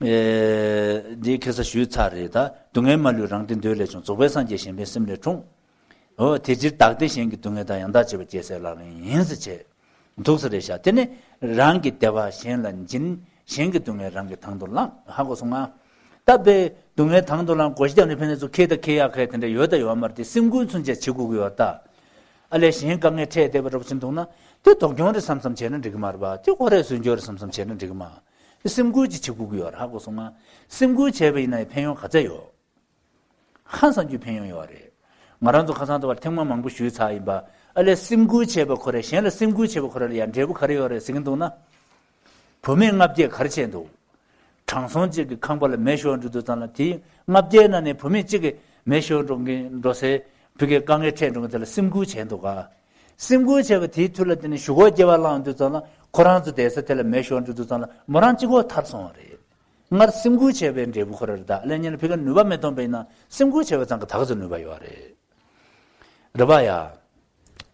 ཨེ། འདི་ཁ་སང་ཞུས་ཚར་རེད་ད། སྡུག་བསྔལ་མ་ལུས་རང་གི་འདོད་ལས་བྱུང་། རྫོགས་པའི་སངས་རྒྱས་གཞན་ཕན་སེམས་ལས་འཁྲུངས། འོ་དེ་ཕྱིར་བདག་བདེ་གཞན་གྱི་སྡུག་བསྔལ་དང་། ཡང་དག་བྱེད་པ་རྒྱལ་སྲས་ལག་ལེན་ཡིན་ཟེར་བྱས། འདུག་ཟེར་རེད་ཤག་དེ་ནི་རང་གི་བདེ་བ་གཞན་ལ་སྦྱིན། གཞན་གྱི་སྡུག་བསྔལ་རང་གིས་དང་དུ་བླངས། ཧ་གོ་སོང་ང་། ད་དཔེ་སྡུག་བསྔལ་དང་དུ་བླངས་སྒོ་ཕྱི་རྒྱབ་ནས་ཕན་ཚུན་ཁེ་དང་ཁེ་ཡག་ཁེ་དེ་འདྲ་ཡོད་དང་ཡོད་མ་རེད། དེ་སེམས་ཁུར་ཚུན་ཆད་བྱེད་དགོས་ཀྱི་ཡོད་ད། ཨ་ལས་གཞན་དཀའ་ངལ་འཕྲད་བསྡད་པ་འདྲ་པོ་ཅིག་འདུག་ན། དེ་སྡུག་གྱོང་རེད་བསམ་བསམ་བྱས་ན་འགྲིག་གི་མ་རེད་པ། དེ་ཁོ་རས་བཟོས་འགྱོ་རེད་བསམ་བསམ་བྱས་ན་འགྲིག་གི་མ། དེ་སེམས་ཁུར་ཅིག་བྱེད་དགོས་ཀྱི་ཡོད་རེད། ཧ་གོ་སོང་ང་། སེམས་ཁུར་བྱས་པ་ཡིན་ན་ཡང་ཕན་ཡོན་ག་ཚད་ཡོད། ཧང་སང་རྒྱུའི་ཕན་ཡོན་ཡོད་རེད། ང་རང་ཚོ་ཁ་སང་དུ་བར་ཐེངས་མ་མང་པོ་ཞུས་ཚར་ཡིན་པ། ཨ་ལས་སེམས་ཁུར་བྱས་པ་ཁོ་རས་གཞན་ལ་སེམས་ཁུར་བྱས་པ་ཁོ་ར་ལ་ཡང་འབྲས་བུ་ག་རེ་ཡོད་རེད་ཟེར་གྱི་འདུག་ན། བུད་མེད་ལྔ་བརྒྱས་ག་རེ་བྱས་འདུག་དྲང་སྲོང་གཅིག་གི་ཁང་པ་ལ་མེ་ཤོར་འགྲོ་དུས་ཙམ་ལ་དེའི་ལྔ་བརྒྱའི་ནང་ནས་བུད་མེད་གཅིག་གིས་མེ་ཤོར་འགྲོ་མཁན་འགྲོ་སའི་ཕ་གིའི་དཀའ་ངལ་འཕྲད་འགྲོ་མཁན་དེ་ལ་སེམས་ཁུར་བྱས་འདུག་ག་སེམས་ཁུར་བྱས་པ་དེའི་མཐུ་ལ་བརྟེན་ནས་གཞུག་གུ་སྐྱེ་བ་བླངས་དུས་ཙམ་ལ་ཁོ་རང་ཚོ་བསྡད་ས་དེ་ལ་མེ་ཤོར་འགྲོ་དུས་ཙམ་ལ་མོ་རང་གཅིག་པོ་ཐར་སོང་བ་རེད། སྔར་སེམས་ཁུར་བྱས་པའི་འབྲས་བུ་ཁོ་ར་རེད། ད་ཨ་ལས་ཉིན་ལ་ཕ་གིར་ནུས་པ་མི་ཐོན་པ་ཡིན་ན་སེམས་ཁུར་བྱས་པ་ཙམ་གྱིས་ད་ག་ཚོད་ནུས་པ་ཡོད་རེད། རེད་པ་ཡ།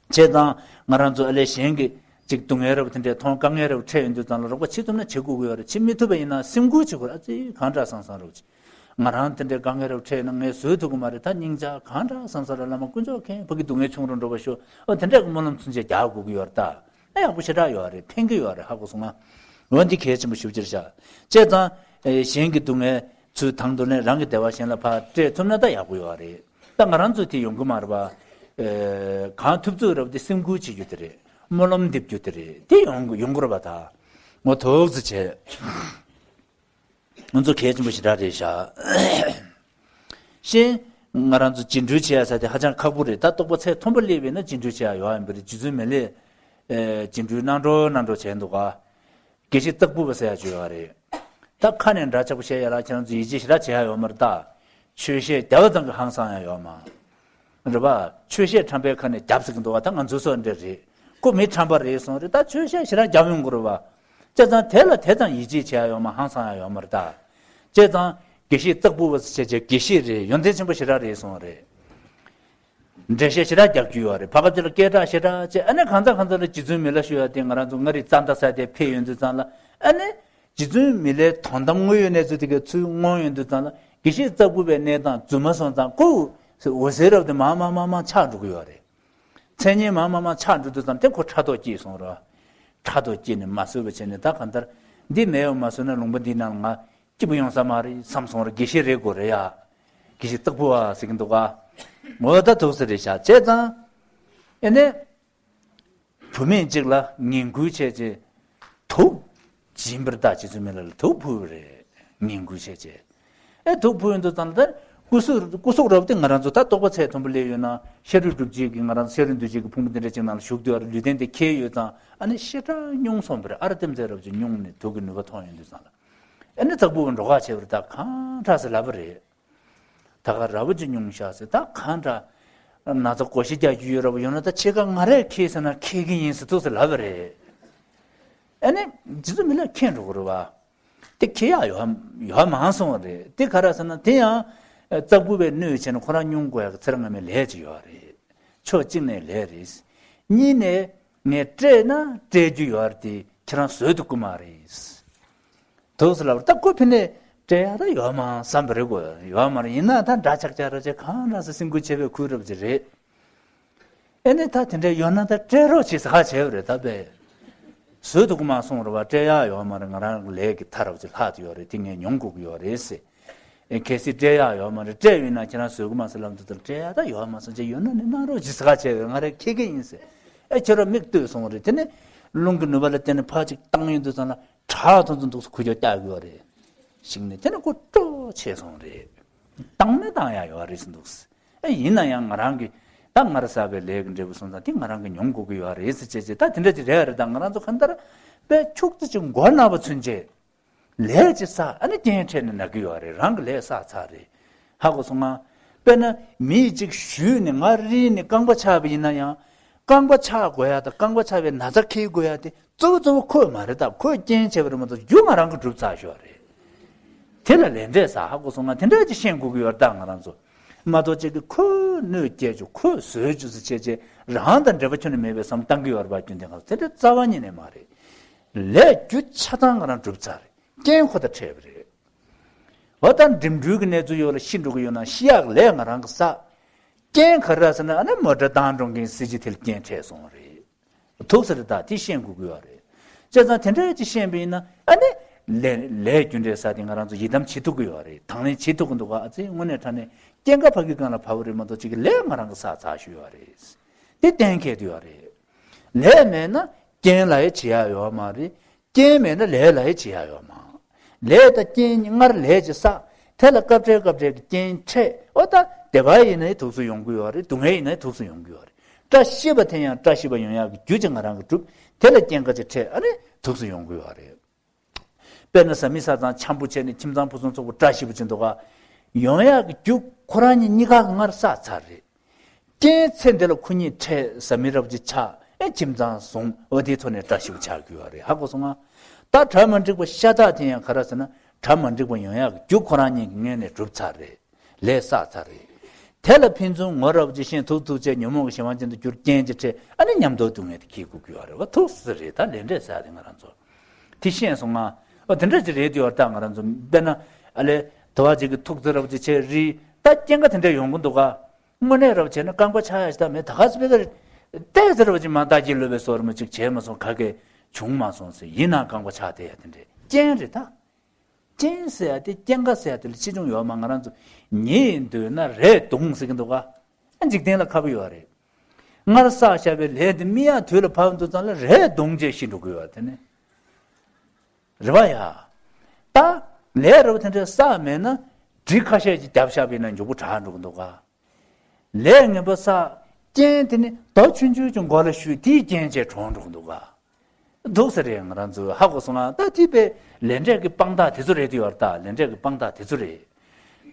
བྱས་ཙང་ང་རང་ཚོ་ཨ་ལས་གཞན་གྱི་ཅིག་སྡུག་བསྔལ་རབ་དེ་འདྲའི་མཐོང་དཀའ་ངལ་རབ་འཕྲད་ཡོང་དུས་ཙམ་ལ་རོགས་པ་བྱེད་ཐུབ་ན་བྱེད་དགོས་ཀྱི་ཡོད་རེད། བྱེད་མི་ཐུབ་པ་ཡིན་ན་སེམས་ཁུར་བྱེད་དགོས་རེད། ཨ་ཙི་གང་འདྲ་སང་སང་རོགས་བྱེད། ང་རང་དེ་འདྲའི་དཀའ་ངལ་རབ་འཕྲད་ན་ངས་བཟོད་ཐུབ་ཀྱི་མ་རེད། ད་སྙིང་རྗེ་གང་འདྲ་སང་སང་ར་བླ་མ་དཀོན་མཆོག་མཁྱེན། ཕ་གི་སྡུག་བསྔལ་ཆུང་རུ་འགྲོ་བ་ཤོག་འོ་དེ་འདྲ་གི་སྨོན་ལམ་ཚུན་ཆད་རྒྱག་དགོས་ཀྱི་ཡོད་རེད་ད། ཨ་ཡག་པོ་ཞེ་དྲག་ཡོད་རེད། ཕན་གྱི་ཡོད་རེད། ཧ་གོ་སོང་ང་། འོ་འདི་གལ་ཆེན་པོ་ཞེ་པོ་ཅིག་རེད་ཤག་བྱས་ཙང་། ཨེ་གཞན་གྱི་སྡུག་བསྔལ་ཚུར་དང་དུ་ལེན། རང་གི་བདེ་བ་གཞན་ལ་ཕར་སྤྲད་ཐུབ་ན་ད་ཡག་པོ་ཡོད་རེད། ད་ང་རང་ཚོ་དེ་ཡོང་གི་མ་རེད་པ། ཨེ་གང་ཐུབ་ཚོད་རེད་པ། དེ་སེམས་ཁུར་བྱེད་རྒྱུ་དེ་རེད། སྨོན་ལམ་འདེབས་རྒྱུ་དེ་རེད། དེ་ཡོང་ཡོང་གི་རེད་པ། ད་ངོ་ཐུག་ཙི་བྱས། ང་ཚོ་གལ་ཆེན་པོ་ཞེ་དྲག་རེད་ཤག་ཤེས། ང་རང་ཚོ་རྗེས་འགྲུལ་བྱེད་ཡ་ས་དེ་ཧ་ཅང་ཁག་པོ་རེད། ད་རྟོགས་པ་ཚད་མཐོན་པོ་སླེབས་པས་ན་རྗེས་འགྲུལ་བྱེད་ཡ་ཡོད་ཡིན་པ་རེད། རྗེ་བཙུན་མི་ལས། ཨེ་རྗེས་འགྲུལ་གནང་འགྲོ་གནང་འགྲོ་བྱས་འདུག་ག་དགེ་བཤེས་སྟག་ཕུ་པ་ཟེར་ཡ་ཅིག་ཡོད་རེད། ད་ཁ་ནས་འདྲ་ཆགས་པོ་བཤད་ཡ་ལ་ཁྱེད་རང་ཚོ་ཡིད་ཆེས་ཞེ་དྲག་བྱེད་ཡ་ཡོད་མ་རེད་ད། ཆོས་བཤད་རྒྱབ་པ་ཙམ་གྱིས་ཧང་སང་ཡ་ཡོད་མ་རེད་པ། ཆོས་བཤད་ཁྲམ་པའི་ཁ་ནས་རྒྱབ་ཟེར་གྱི་འདུག་བ། ད་ང་ཚོ་སོགས་འདྲ་རེད། ཁོ་མི་ཁྲམ་པ་རེད་སོང་རེད། ད་ཆོས་བཤད་ཞེ་དྲག་རྒྱབ་ཡོང་གི་རེད་བ། བྱས་ཙང་དེ་ལ་དེ་ཙམ་ཡིད་ཆེས་བྱེད་ཡ་ཡོད་མ། ཧང་སང་ཡ་ཡོད་མ་རེད་ད། བྱས་ཙང་དགེ་བཤེས་ཙག་པུ་བ་ཟེར་བྱས་དགེ་བཤེས་རེད། ཡོན་ཏན་ཆེན་པོ་ཞེ་དྲག་རེད་སོང་རེད། འགྲེལ་བཤད་ཞེ་དྲག་རྒྱག་རྒྱུ་ཡོད་རེད། ཕ་ག་ཅིག་ལ་སྐད་གྲགས་ཞེ་དྲག་བྱས། ཨ་ནི་གང་ཚ་གང་ཚ་ལ་རྗེ་བཙུན་མི་ལ་ཞུ་ཡ་དེ། ང་རང་ཚོ་མངའ་རིས་རྩ་མདའ་ས་དེ་ཕེབས་ཡོང་དུས་ཙང་ལ། ཨ་ནི་རྗེ་བཙུན་མི་ལའི་དོན་དམ་དངོས་ཡོད་གནས་ཚུལ་དེ་གའི་ཚུར་མངོན་ཡོང་དུས་ཙང་ལ། དགེ་བཤེས་ཙག་པུ་བའི་གནས་སྟངས་རྫུན་མ་སོང་ཙང་ཁོ་འོད་ཟེར་རབ་དེ་མང་མང་མང་མང་ཆགས་འགྲོ་གི་ཡོད་རེད། མཚན་སྙན་མང་མང་མང་ཆགས་འགྲོ་དུས་ཙང་དེ་ཁོ་ཕྲག་དོག་སྐྱེས་སོང་ར། ཕྲག་དོག་སྐྱེས་ནས་མ་བཟོད་པ་བྱས་ནས། ད་གང་ལྟར་འདི་མེད་པ་མ་བཟོས་ན་ལུང་པ་འདི་ནང་ང་སྐྱིད་པོ་ཡོང་ས་མ་རེད་བསམ་སོང་ར། དགེ་བཤེས་རེད་དགོས་རེད་ཡ། དགེ་བཤེས་ཙག་པུ་བ་ཟེར་གྱི་འདུག་ག། ངོ་ད་ཐུག་ས་རེད་ཤག། བྱས་ཙང་ཨེ་ནས་བུད་མེད་ཅིག་ལ་ངན་སྐུལ་བྱས་རྗེས་དུག་སྦྱིན་པར་བཏགས། རྗེ་བཙུན་མི་ལ་ལ་དུག་ཕུལ་བ་རེད། ངན་སྐུལ་བྱས་རྗེས། ཨེ་དུག་ཕུལ་ཡོང་དུས་ཙང་ལ། ད་སྐུ་གཟུགས་སྐུ་གཟུགས་རབ་དེ་ང་རང་ཚོ་ད་རྟོགས་པ་ཚད་མཐོན་པོ་སླེབས་ཡོད་ན། ཤ་རུས་གྲུབ་བྱེད་ཀྱི། ང་རང་ཚོ་ཤ་རུས་འདུ་བྱེད་ཀྱི་ཕུང་པོ་དེ་འདྲ་ཅིག་ནང་ལ་ཞུགས་བསྡད་ཡོད་རེད། ལུས་རྟེན་དེ་འཁྱེར་ཡོད་ཙང་། ཨ་ནི་ཞེ་དྲག་སྙུང་སོང་བ་རེད། ཨ་ར་ལྟེམ་ཚད་རབ་ཅིག་སྙུང་ནས་དུག་གི་ནུས་པ་ཐོན་ཡོང་དུས་ཙང་ལ། ཨ་ནི་ཙག་པུ་བ་འགྲོ་ཁ་བྱས་པ་རེད། ད་གང་དྲག་ཟེར་ལབ་པ་རེད། ད་ག་ར་བ་ཅིག་སྙུང་ཤག་ཟེར། ད་གང་དྲག་ན་ཚ་བགོ་བཤའ་རྒྱག་རྒྱུ་ཡོད་ར་བ། ཡོད་ན་ད་ཕྱེད་ཀ་ང་རས་འཁྱེར་ཟེར་ན་འཁྱེར་གྱི་ཡིན་ཟེར་འདུག་ཟེར་ལབ་པ་རེད། ཨ་ནི་རྗེ་བཙུན་མི་ལ་འཁྱེར་འགྲོ་གི་རེད་བ། དེ་འཁྱེར་ཡག་ཡོད་ཡོད་མ་སོང་བ་རེད། དེ་ག་རེ་ཟེར་ན། དེ་ཡང་ཙག་པུ་བས་གནོད་བྱས་ན་ཁོ་རང་སྙུང་དགོས་ཡག་གི་ཚེ་རབས་སྔ་མའི་ལས་ཅིག་ཡོད་རེད། ཕྱོགས་གཅིག་ནས་ལས་རེད། གཉིས་ནས་ངས་སྤྲད་ན་སྤྲད་རྒྱུ་ཡོད་རེད་དེ། ཁྱེད་རང་བཟོད་ཐུབ་ཀྱི་མ་རེད། དུག་ཟེར་ལབ་པ་རེད། ད་ཁོ་ཕི་ནས་སྤྲད་ཡག་ད་ཡོད་མ་བསམ་པ་རེད་གོ། ཡོད་མ་རེད། ཡིན་ན་ད་འདྲ་ཆགས་ཆགས་ར་ཅིག་གང་འདྲ་ཟེར་སེམས་ཁུར་བྱས་པའི་ཁུར་རབ་ཅིག་རེད། ཨེ་ནས་ད་དེ་འདྲ་ཡོད་ན་ད་སྤྲད་རོགས་བྱེད་ཟེར་ཁ་བྱས་པ་རེད། ད་དཔེ་བཟོད་ཐུབ་ཀྱི་མ་སོང་རེད་བ། སྤྲད་ཡག་ཡོད་མ་རེད། ང་རང་གི་ལས་ཀྱི་མཐའ་རབ་ཅིག་ལྷག་ཏུ་ཡོད་རེད། དེ་ངས་མྱོང་དགོས་ཀྱི་ཡོད་རེད་ཟེར། ཨེ་གལ་སྲིད་སྤྲད་ཡག་ཡོད་མ་རེད། སྤྲད་ཡོད་ན་ཁྱེད་རང་བཟོད་ཀྱི་མ་ཟེར་ལབ་དུས་ཙང་། སྤྲད་ཡག་ད་ཡོད་མ་སོང་། ཅིག་ཡོད་ན་ནི་གནང་རོགས་བྱེད་ཟེར་ཁ་བྱས་པ་རེད། ང་རས་འཁྱེར་གྱི་ཡིན་ཟེར། ཨེ་ཁྱོད་རང་མིག་ལྟོས་སོང་རེད། དེ་ནས་རླུང་གི་ནུས་པ་ལ་བརྟེན་ནས་ཕར་ཅིག་བཏང་ཡོང་དུས་ཙང་ལ། དྲག་ཐོན་ཚོ་འདུག་སེ་ཁུ་ཅོ་བཀྱག་ཡོད་རེད། ཞིག་ནས་དེ་ནས་ཁོ་སྤྲོ་ཆེ་སོང་རེད། བཏང་ནས་བཏང་ཡག་ཡོད་རེད་ཟེར་འདུག་སེ། ཨེ་ཡིན་ན་ཡང་ང་རང་གི་ད་སྔར་བསགས་པའི་ལས་ཀྱི་འབྲས་བུ་སོང་ཙང་དེ་ང་རང་གིས་མྱོང་དགོས་ཀྱི་ཡོད་རེད་ཟེར་བྱས་བྱས། ད་དེ་འདྲ་ཅིག་རེད་རེད། ད་ང་རང་ཚོ་གང་ལྟར་དཔེ་ཁྱུག་ཙམ་ཅིག་མགོ་ན་བ་ཚུན་ཆད་ལས་ཅིག་བསགས། ཨ་ནི་རྐྱེན་འཕྲད་ནས་ན་གི་ཡོད་རེད། རང་གི་ལས་བསགས་ཚར་རེད། ཧ་གོ་སོང་ང་། དཔེར་ན་མི་གཅིག་ཞུས་ནས་ང་རིལ་ནས་རྐང་པ་ཆག་པ་ཡིན་ན་ཡང་། རྐང་པ་ཆག་དགོས་ཡ་དང་རྐང་པ་ཆག་པའི་ན་ཚ་འཁྱེར་དགོས་ཡ་དེ་གཙོ་བོ་གཙོ་བོ་ཁོས་མ་རེད། ད་ཁོས་རྐྱེན་བྱས་པ་རེད་མ་གཏོགས་རྒྱུ་ང་རང་གིས་སྒྲུབ་ཚར་ཤོག་རེད། དེ་ལ་ལས་འབྲས་ཟེར། ཧ་གོ་སོང་ང་། དེ་འདྲ་ཅིག་ཤེས་དགོས་ཀྱི་ཡོད་རེད། ད་ང་རང་ཚོ་མ་གཏོགས་ཅིག་གིས་ཁོས་གནོད་སྐྱེལ་རྒྱུ། ཁོས་བཟོས་རྒྱུ་ཟེར་བྱས་བྱས་རང་དང་འབྲེལ་བ་ཁྱོན་ནས་མེད་པའི་བསམ་བློ་བཏང་གི་ཡོད་རེད་པ། རྒྱུན་ལྡན་ཁ་དེ་འདྲ་རྩ་བ་ཉིད་ནས་མ་རེད། ལས་རྒྱུ་ཆ་ཚང་ང་རང་སྒྲུབ་ཚར་རེད། རྐྱེན་ཁོ་དང་འཕྲད་པ་རེད། འོ་ད་འགྲིམ་འགྲུལ་གྱི་གནས་ཚུལ་ཡོད་ལ་ཤི་འགྲོ་གི་ཡོད་ན་ཤི་ཡག་ལས་ང་རང་གིས་བསགས། རྐྱེན་ག་རེ་ཟེར་ན། ཨ་ནི་མོ་ཊ་བཏང་འགྲོ་མཁན་སྲིད་སྤྱི་དེ་ལ་རྐྱེན་འཕྲད་སོང་བ་རེད། ཐུག་ས་རེད། ད་དེ་ཤེས་དགོས་ཀྱི་ཡོད་རེད། བྱས་ཙང་དེ་འདྲ་ཅིག་ཤེས་པ་ཡིན་ན། ཨ་ནི་ལས་ལས་རྒྱུ་འབྲས་ཟེར་དེ་ང་རང་ཚོ་ཡི་དམ་བྱེད་ཐུབ་ཀྱི་ཡོད་རེད། དང་ལེན་བྱེད་ཐུབ་ཀྱི་འདུག་ག། ཨ་ཙི་དངོས་གནས་དྲང་གནས་རྐྱེན་ཁ་ཕ་གི་སྒང་ལ་བབས་པ་རེད་མ་གཏོགས་ཅིག་གི་ལས་ང་རང་གིས་བསགས་ཚར་ཞུས་ཡོད་རེད། དེ་གཏན་འཁེལ་དུ་ཡོད་རེད། ལས་མེད་ན་རྐྱེན་ལ་ཡང་བྱེད་ཡག་ཡོད་མ་རེད། རྐྱེན་མེད་ན་ལས་ལ་ཡང་བྱེད་ཡག་ཡོད་མ། ལས་དང་རྐྱེན་གཉིས། སྔར་ལས་ཅིག་བསགས། དེ་ལ་སྐབས་འཕྲལ་སྐབས་འཕྲལ་གྱི་རྐྱེན་འཕྲད། འོ་ད་བདེ་བ་ཡིན་ན་ཡང་ཐུགས་སུ་ཡོང་གི་ཡོད་རེད། སྡུག་བསྔལ་ཡིན་ན་ཡང་ཐུགས་སུ་ཡོང་གི་ཡོད་རེད། བཀྲ་ཤིས་པ་དེ་ཡང་བཀྲ་ཤིས་པ་ཡོང་ཡག་གི་རྒྱུ་ཅིག་ང་རང་གིས་བསྒྲུབས། དེ་ལ་རྐྱེན་ཁ་ཅིག་འཕྲད། ཨ་ནི་ཐུགས་སུ་ཡོང་གི་ཡོད་རེད། དཔེར་ན་བཟའ་མི་བཟའ་ཚང་འཆམ་པོ་བྱས་ནས་ཁྱིམ་ཚང་ཕུན་སུམ་ཚོགས་པོ་བཀྲ་ཤིས་པོ་ཅིག་འདུག་ག། ཡོང་ཡག་གི་རྒྱུ་ཁོ་རང་གཉིས་གཉིས་ཀ་གིས་སྔར་བསགས་ཚར་རེད། རྐྱེན་ཚེ་འདི་ལ་ཁོ་གཉིས་འཕྲད། བཟའ་མི་རབས་ཅིག་ཆགས། ཨེ་ཁྱིམ་ཚང་བཟུང་། འོ་དེའི་ཐོག་ནས་བཀྲ་ཤིས་པོ་ཆགས་ཀྱི་ཡོད་རེད། ཧ་གོ་སོང་ང་། ད་གྲ་མ་འགྲིག་པ་ཤ་སྟག་དེ་ཡང་ག་རེ་ཟེར་ན། གྲ་མ་འགྲིག་པ་ཡོང་ཡག་གི་རྒྱུ་ཁོ་རང་གཉིས་ཀྱིས་སྔོན་ནས་གྲུབ་ཚར་རེད། ལས་བསགས་ཚར་རེད། དེ་ལ་ཕན་ཚུན་ངོ་རབ་ཅིག་ཤེས། ཐུག་ཐུག་བྱས་ཉོན་མོངས་ཀྱི་གཞན་དབང་ཅན་དུ་གྱུར། རྐྱེན་ཅིག་འཕྲད། ཨ་ནི་ཉམས་རྟོགས་སྡུག་བསྔལ་དེ་སྐྱེ་དགོས་ཀྱི་ཡོད་རེད་བ། ཐུག་ས་རེད། ད་ལས་འབྲས་ཟེར་ཡ་དེ་ང་རང་ཚོ་དེ་ཤེས་སོང་ང་། ཨོ་དེ་འདྲ་ཅིག་རེད་དེ་ཡོད། ད་ང་རང་ཚོ་དཔེར་ན་ཨ་ལས་དུ་བ་ཅིག་གིས་ཐུག་ཚེ་རབ་ཅིག་བྱས་རེད། ད་རྐྱེན་ཁ་དེ་འདྲ་ཡོང་གི་འདུག་ག། དངོས་གནས་རབ་བྱས་ན་རྐང་པ་ཆག་ཡ་ཞིག་ད་མེད། ད་ག་ཚོད་པའི་ཀ་རེད། བལྟས་ཚེ་རབ་ཅིག་མ་བལྟ་གི་ལོས་པའི་བཟོ་འདྲ་མོ་ཅིག་བྱས་མ་སོང་། ག་གེ་བྱུང་མ་སོང་ཟེར། ཡིན་ནའང་རྐང་པ་ཆག་བསྡད་ཡ་དེ་འདྲས་རྐྱེན་རེད་ད། རྐྱེན་ཟེར་ཡ་དེ། རྐྱེན་ཁ་ཟེར་ཡ་དེ་ལ་ཆེ་ཆུང་ཡོད་མ། ང་རང་ཚོ་ཉལ་འདོད་ན་རས་གདུང་ཟེར་གྱི་འདུག་ག། འཇིག་རྟེན་ལ་ཁ་བོ་ཡོད་རེད། སྔར་བསགས་བཞག་པའི་ལས་དེ་སྨིན་ཡག་དུས་ལ་བབས་འདུག་ཙང་ལ་རས་གདུང་བྱས་ཤི་འགྲོ་གི་ཡོད་དེ་ནི། རེད་བ་ཡ། ད་ལས་རབ་དེ་འདྲ་བསགས་མེད་ན་གྲི་ཁ་ཤས་ཅིག་བརྒྱབ་བཞག་པ་ཡིན་ན་མགྱོགས་པོ་དྲག་འགྲོ་གི་འདུག་ག། ལས་ངན་པ་བསགས། རྐྱེན་དེ་ནི་རྡོ་ཆུང་ཆུང་ཅིག་མགོ་ལ་གཞུས། དེའི་རྐྱེན་བྱས་གྲོངས་འགྲོ་གི་འདུག་ག། འདུག་ས་རེད། ང་རང་ཚོ་ཧ་གོ་སོང་ང་། ད་དེ་དཔེ་ལས་འབྲས་ཀྱི་དཔང་རྟགས་དེ་ཚོ་རེད་དེ་ཡོད་རེད། ད་ལས་འབྲས་ཀྱི་དཔང་རྟགས་དེ་ཚོ་རེད།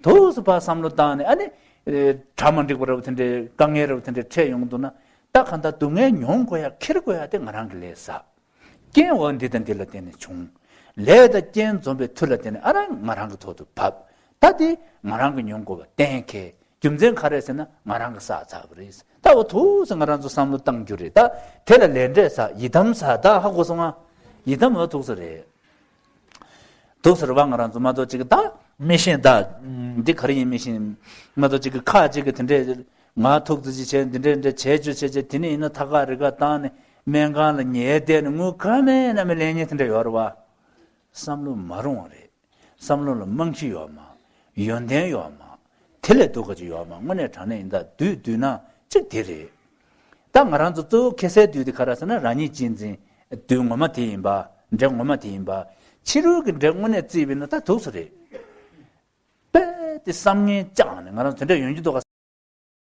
ཐུགས་སུ་ཕར་བསམ་བློ་བཏང་ནས་ཨ་ནི། གྲ་མ་འགྲིག་པ་རབ་དེ་འདྲའི་དཀའ་ངལ་རབ་དེ་འདྲའི་འཕྲད་ཡོང་འདུག་ན། ད་གང་ལྟར་སྡུག་བསྔལ་མྱོང་དགོས་ཡ་ཁྱེར་དགོས་ཡ་དེ་ང་རང་གི་ལས་བསགས། རྐྱེན་འོ་འདི་དང་འདི་ལ་བརྟེན་ནས་བྱུང་། ལས་དང་རྐྱེན་འཛོམས་པའི་མཐུ་ལ་བརྟེན་ནས་ཨ་རང་ང་རང་གི་ཐོག་ཏུ་བབས། ད་དེ་ང་རང་གི་མྱོང་དགོས་པ་གཏན་འཁེལ། རྒྱུ་མཚན་ག་རེ་ཟེར་ན་ང་རང་གི་བསགས་ཚར་བ་རེད། ད་འོ་ཐུགས་སུ་ང་རང་ཚོ་བསམ་བློ་བཏང་རྒྱུ་རེད། ད་དེ་ལ་ལས་འབྲས་བསགས། ཡི་དམ་བསགས། ད་ཧ་གོ་སོང་ང་། ཡི་དམ་འོ་ཐུགས་སུ་རེད། འདུག་ཟེར་བ། ང་རང་ཚོ་མ་གཏོགས་ཅིག་ད་མི་ཤེས། ད་འདི་ག་རེ་ཡིན་མི་ཤེས། མ་གཏོགས་ཅིག་ཁ་ཅིག་གི་དེ་འདྲས་ང་ཐུག་ཙི་ཅིག་བྱས། འདི་འདྲས་འདྲས་བྱས་བཅུག་བྱས་བྱས། དེ་ནས་ཡིན་ན་ཐག་ཁ་རི་ཁ་བཏང་ནས་སྨན་ཁང་ལ་ཉལ་བསྡད་ནས་དངུལ་ག་མེད་ན་མེད་ལེན་མཁན་དེ་འདྲས་ཡོད་རེད་བ། བསམ་བློ་མ་རུང་བ་རེད། བསམ་བློ་ལ་རྨང་གཞི་ཡོད་མ། ཡོན་ཏན་ཡོད་མ། དེ་ལས་སྡུག་ག་ཅིག་ཡོད་མ། དངོས་གནས་དྲང་གནས་ཡིན་ད་བདུད་བདུད་ན་གཅིག་དེ་རེད། ད་ང་རང་ཚོ་གཙོ་བོ་ཁྱད་གསད་བདུད་དེ་ག་རེ་ཟེར་ན་རང་ཉིད་གཅེས་འཛིན། བདུད་ངོ་མ་དེ་ཡིན་པ། འདྲེ་ངོ་མ་དེ་ཡིན་པ། ཕྱི་རོལ་གྱི་འདྲེ་དངོས་གནས་བརྩིས་པས་ན་ད་འདུག་སེ་རེད། དཔེ་དེ་བསམ་ངན་བཅངས་ནས་ང་རང་ཚོ་དེ་འདྲ་ཡོང་རྒྱུ་འདུག་ག།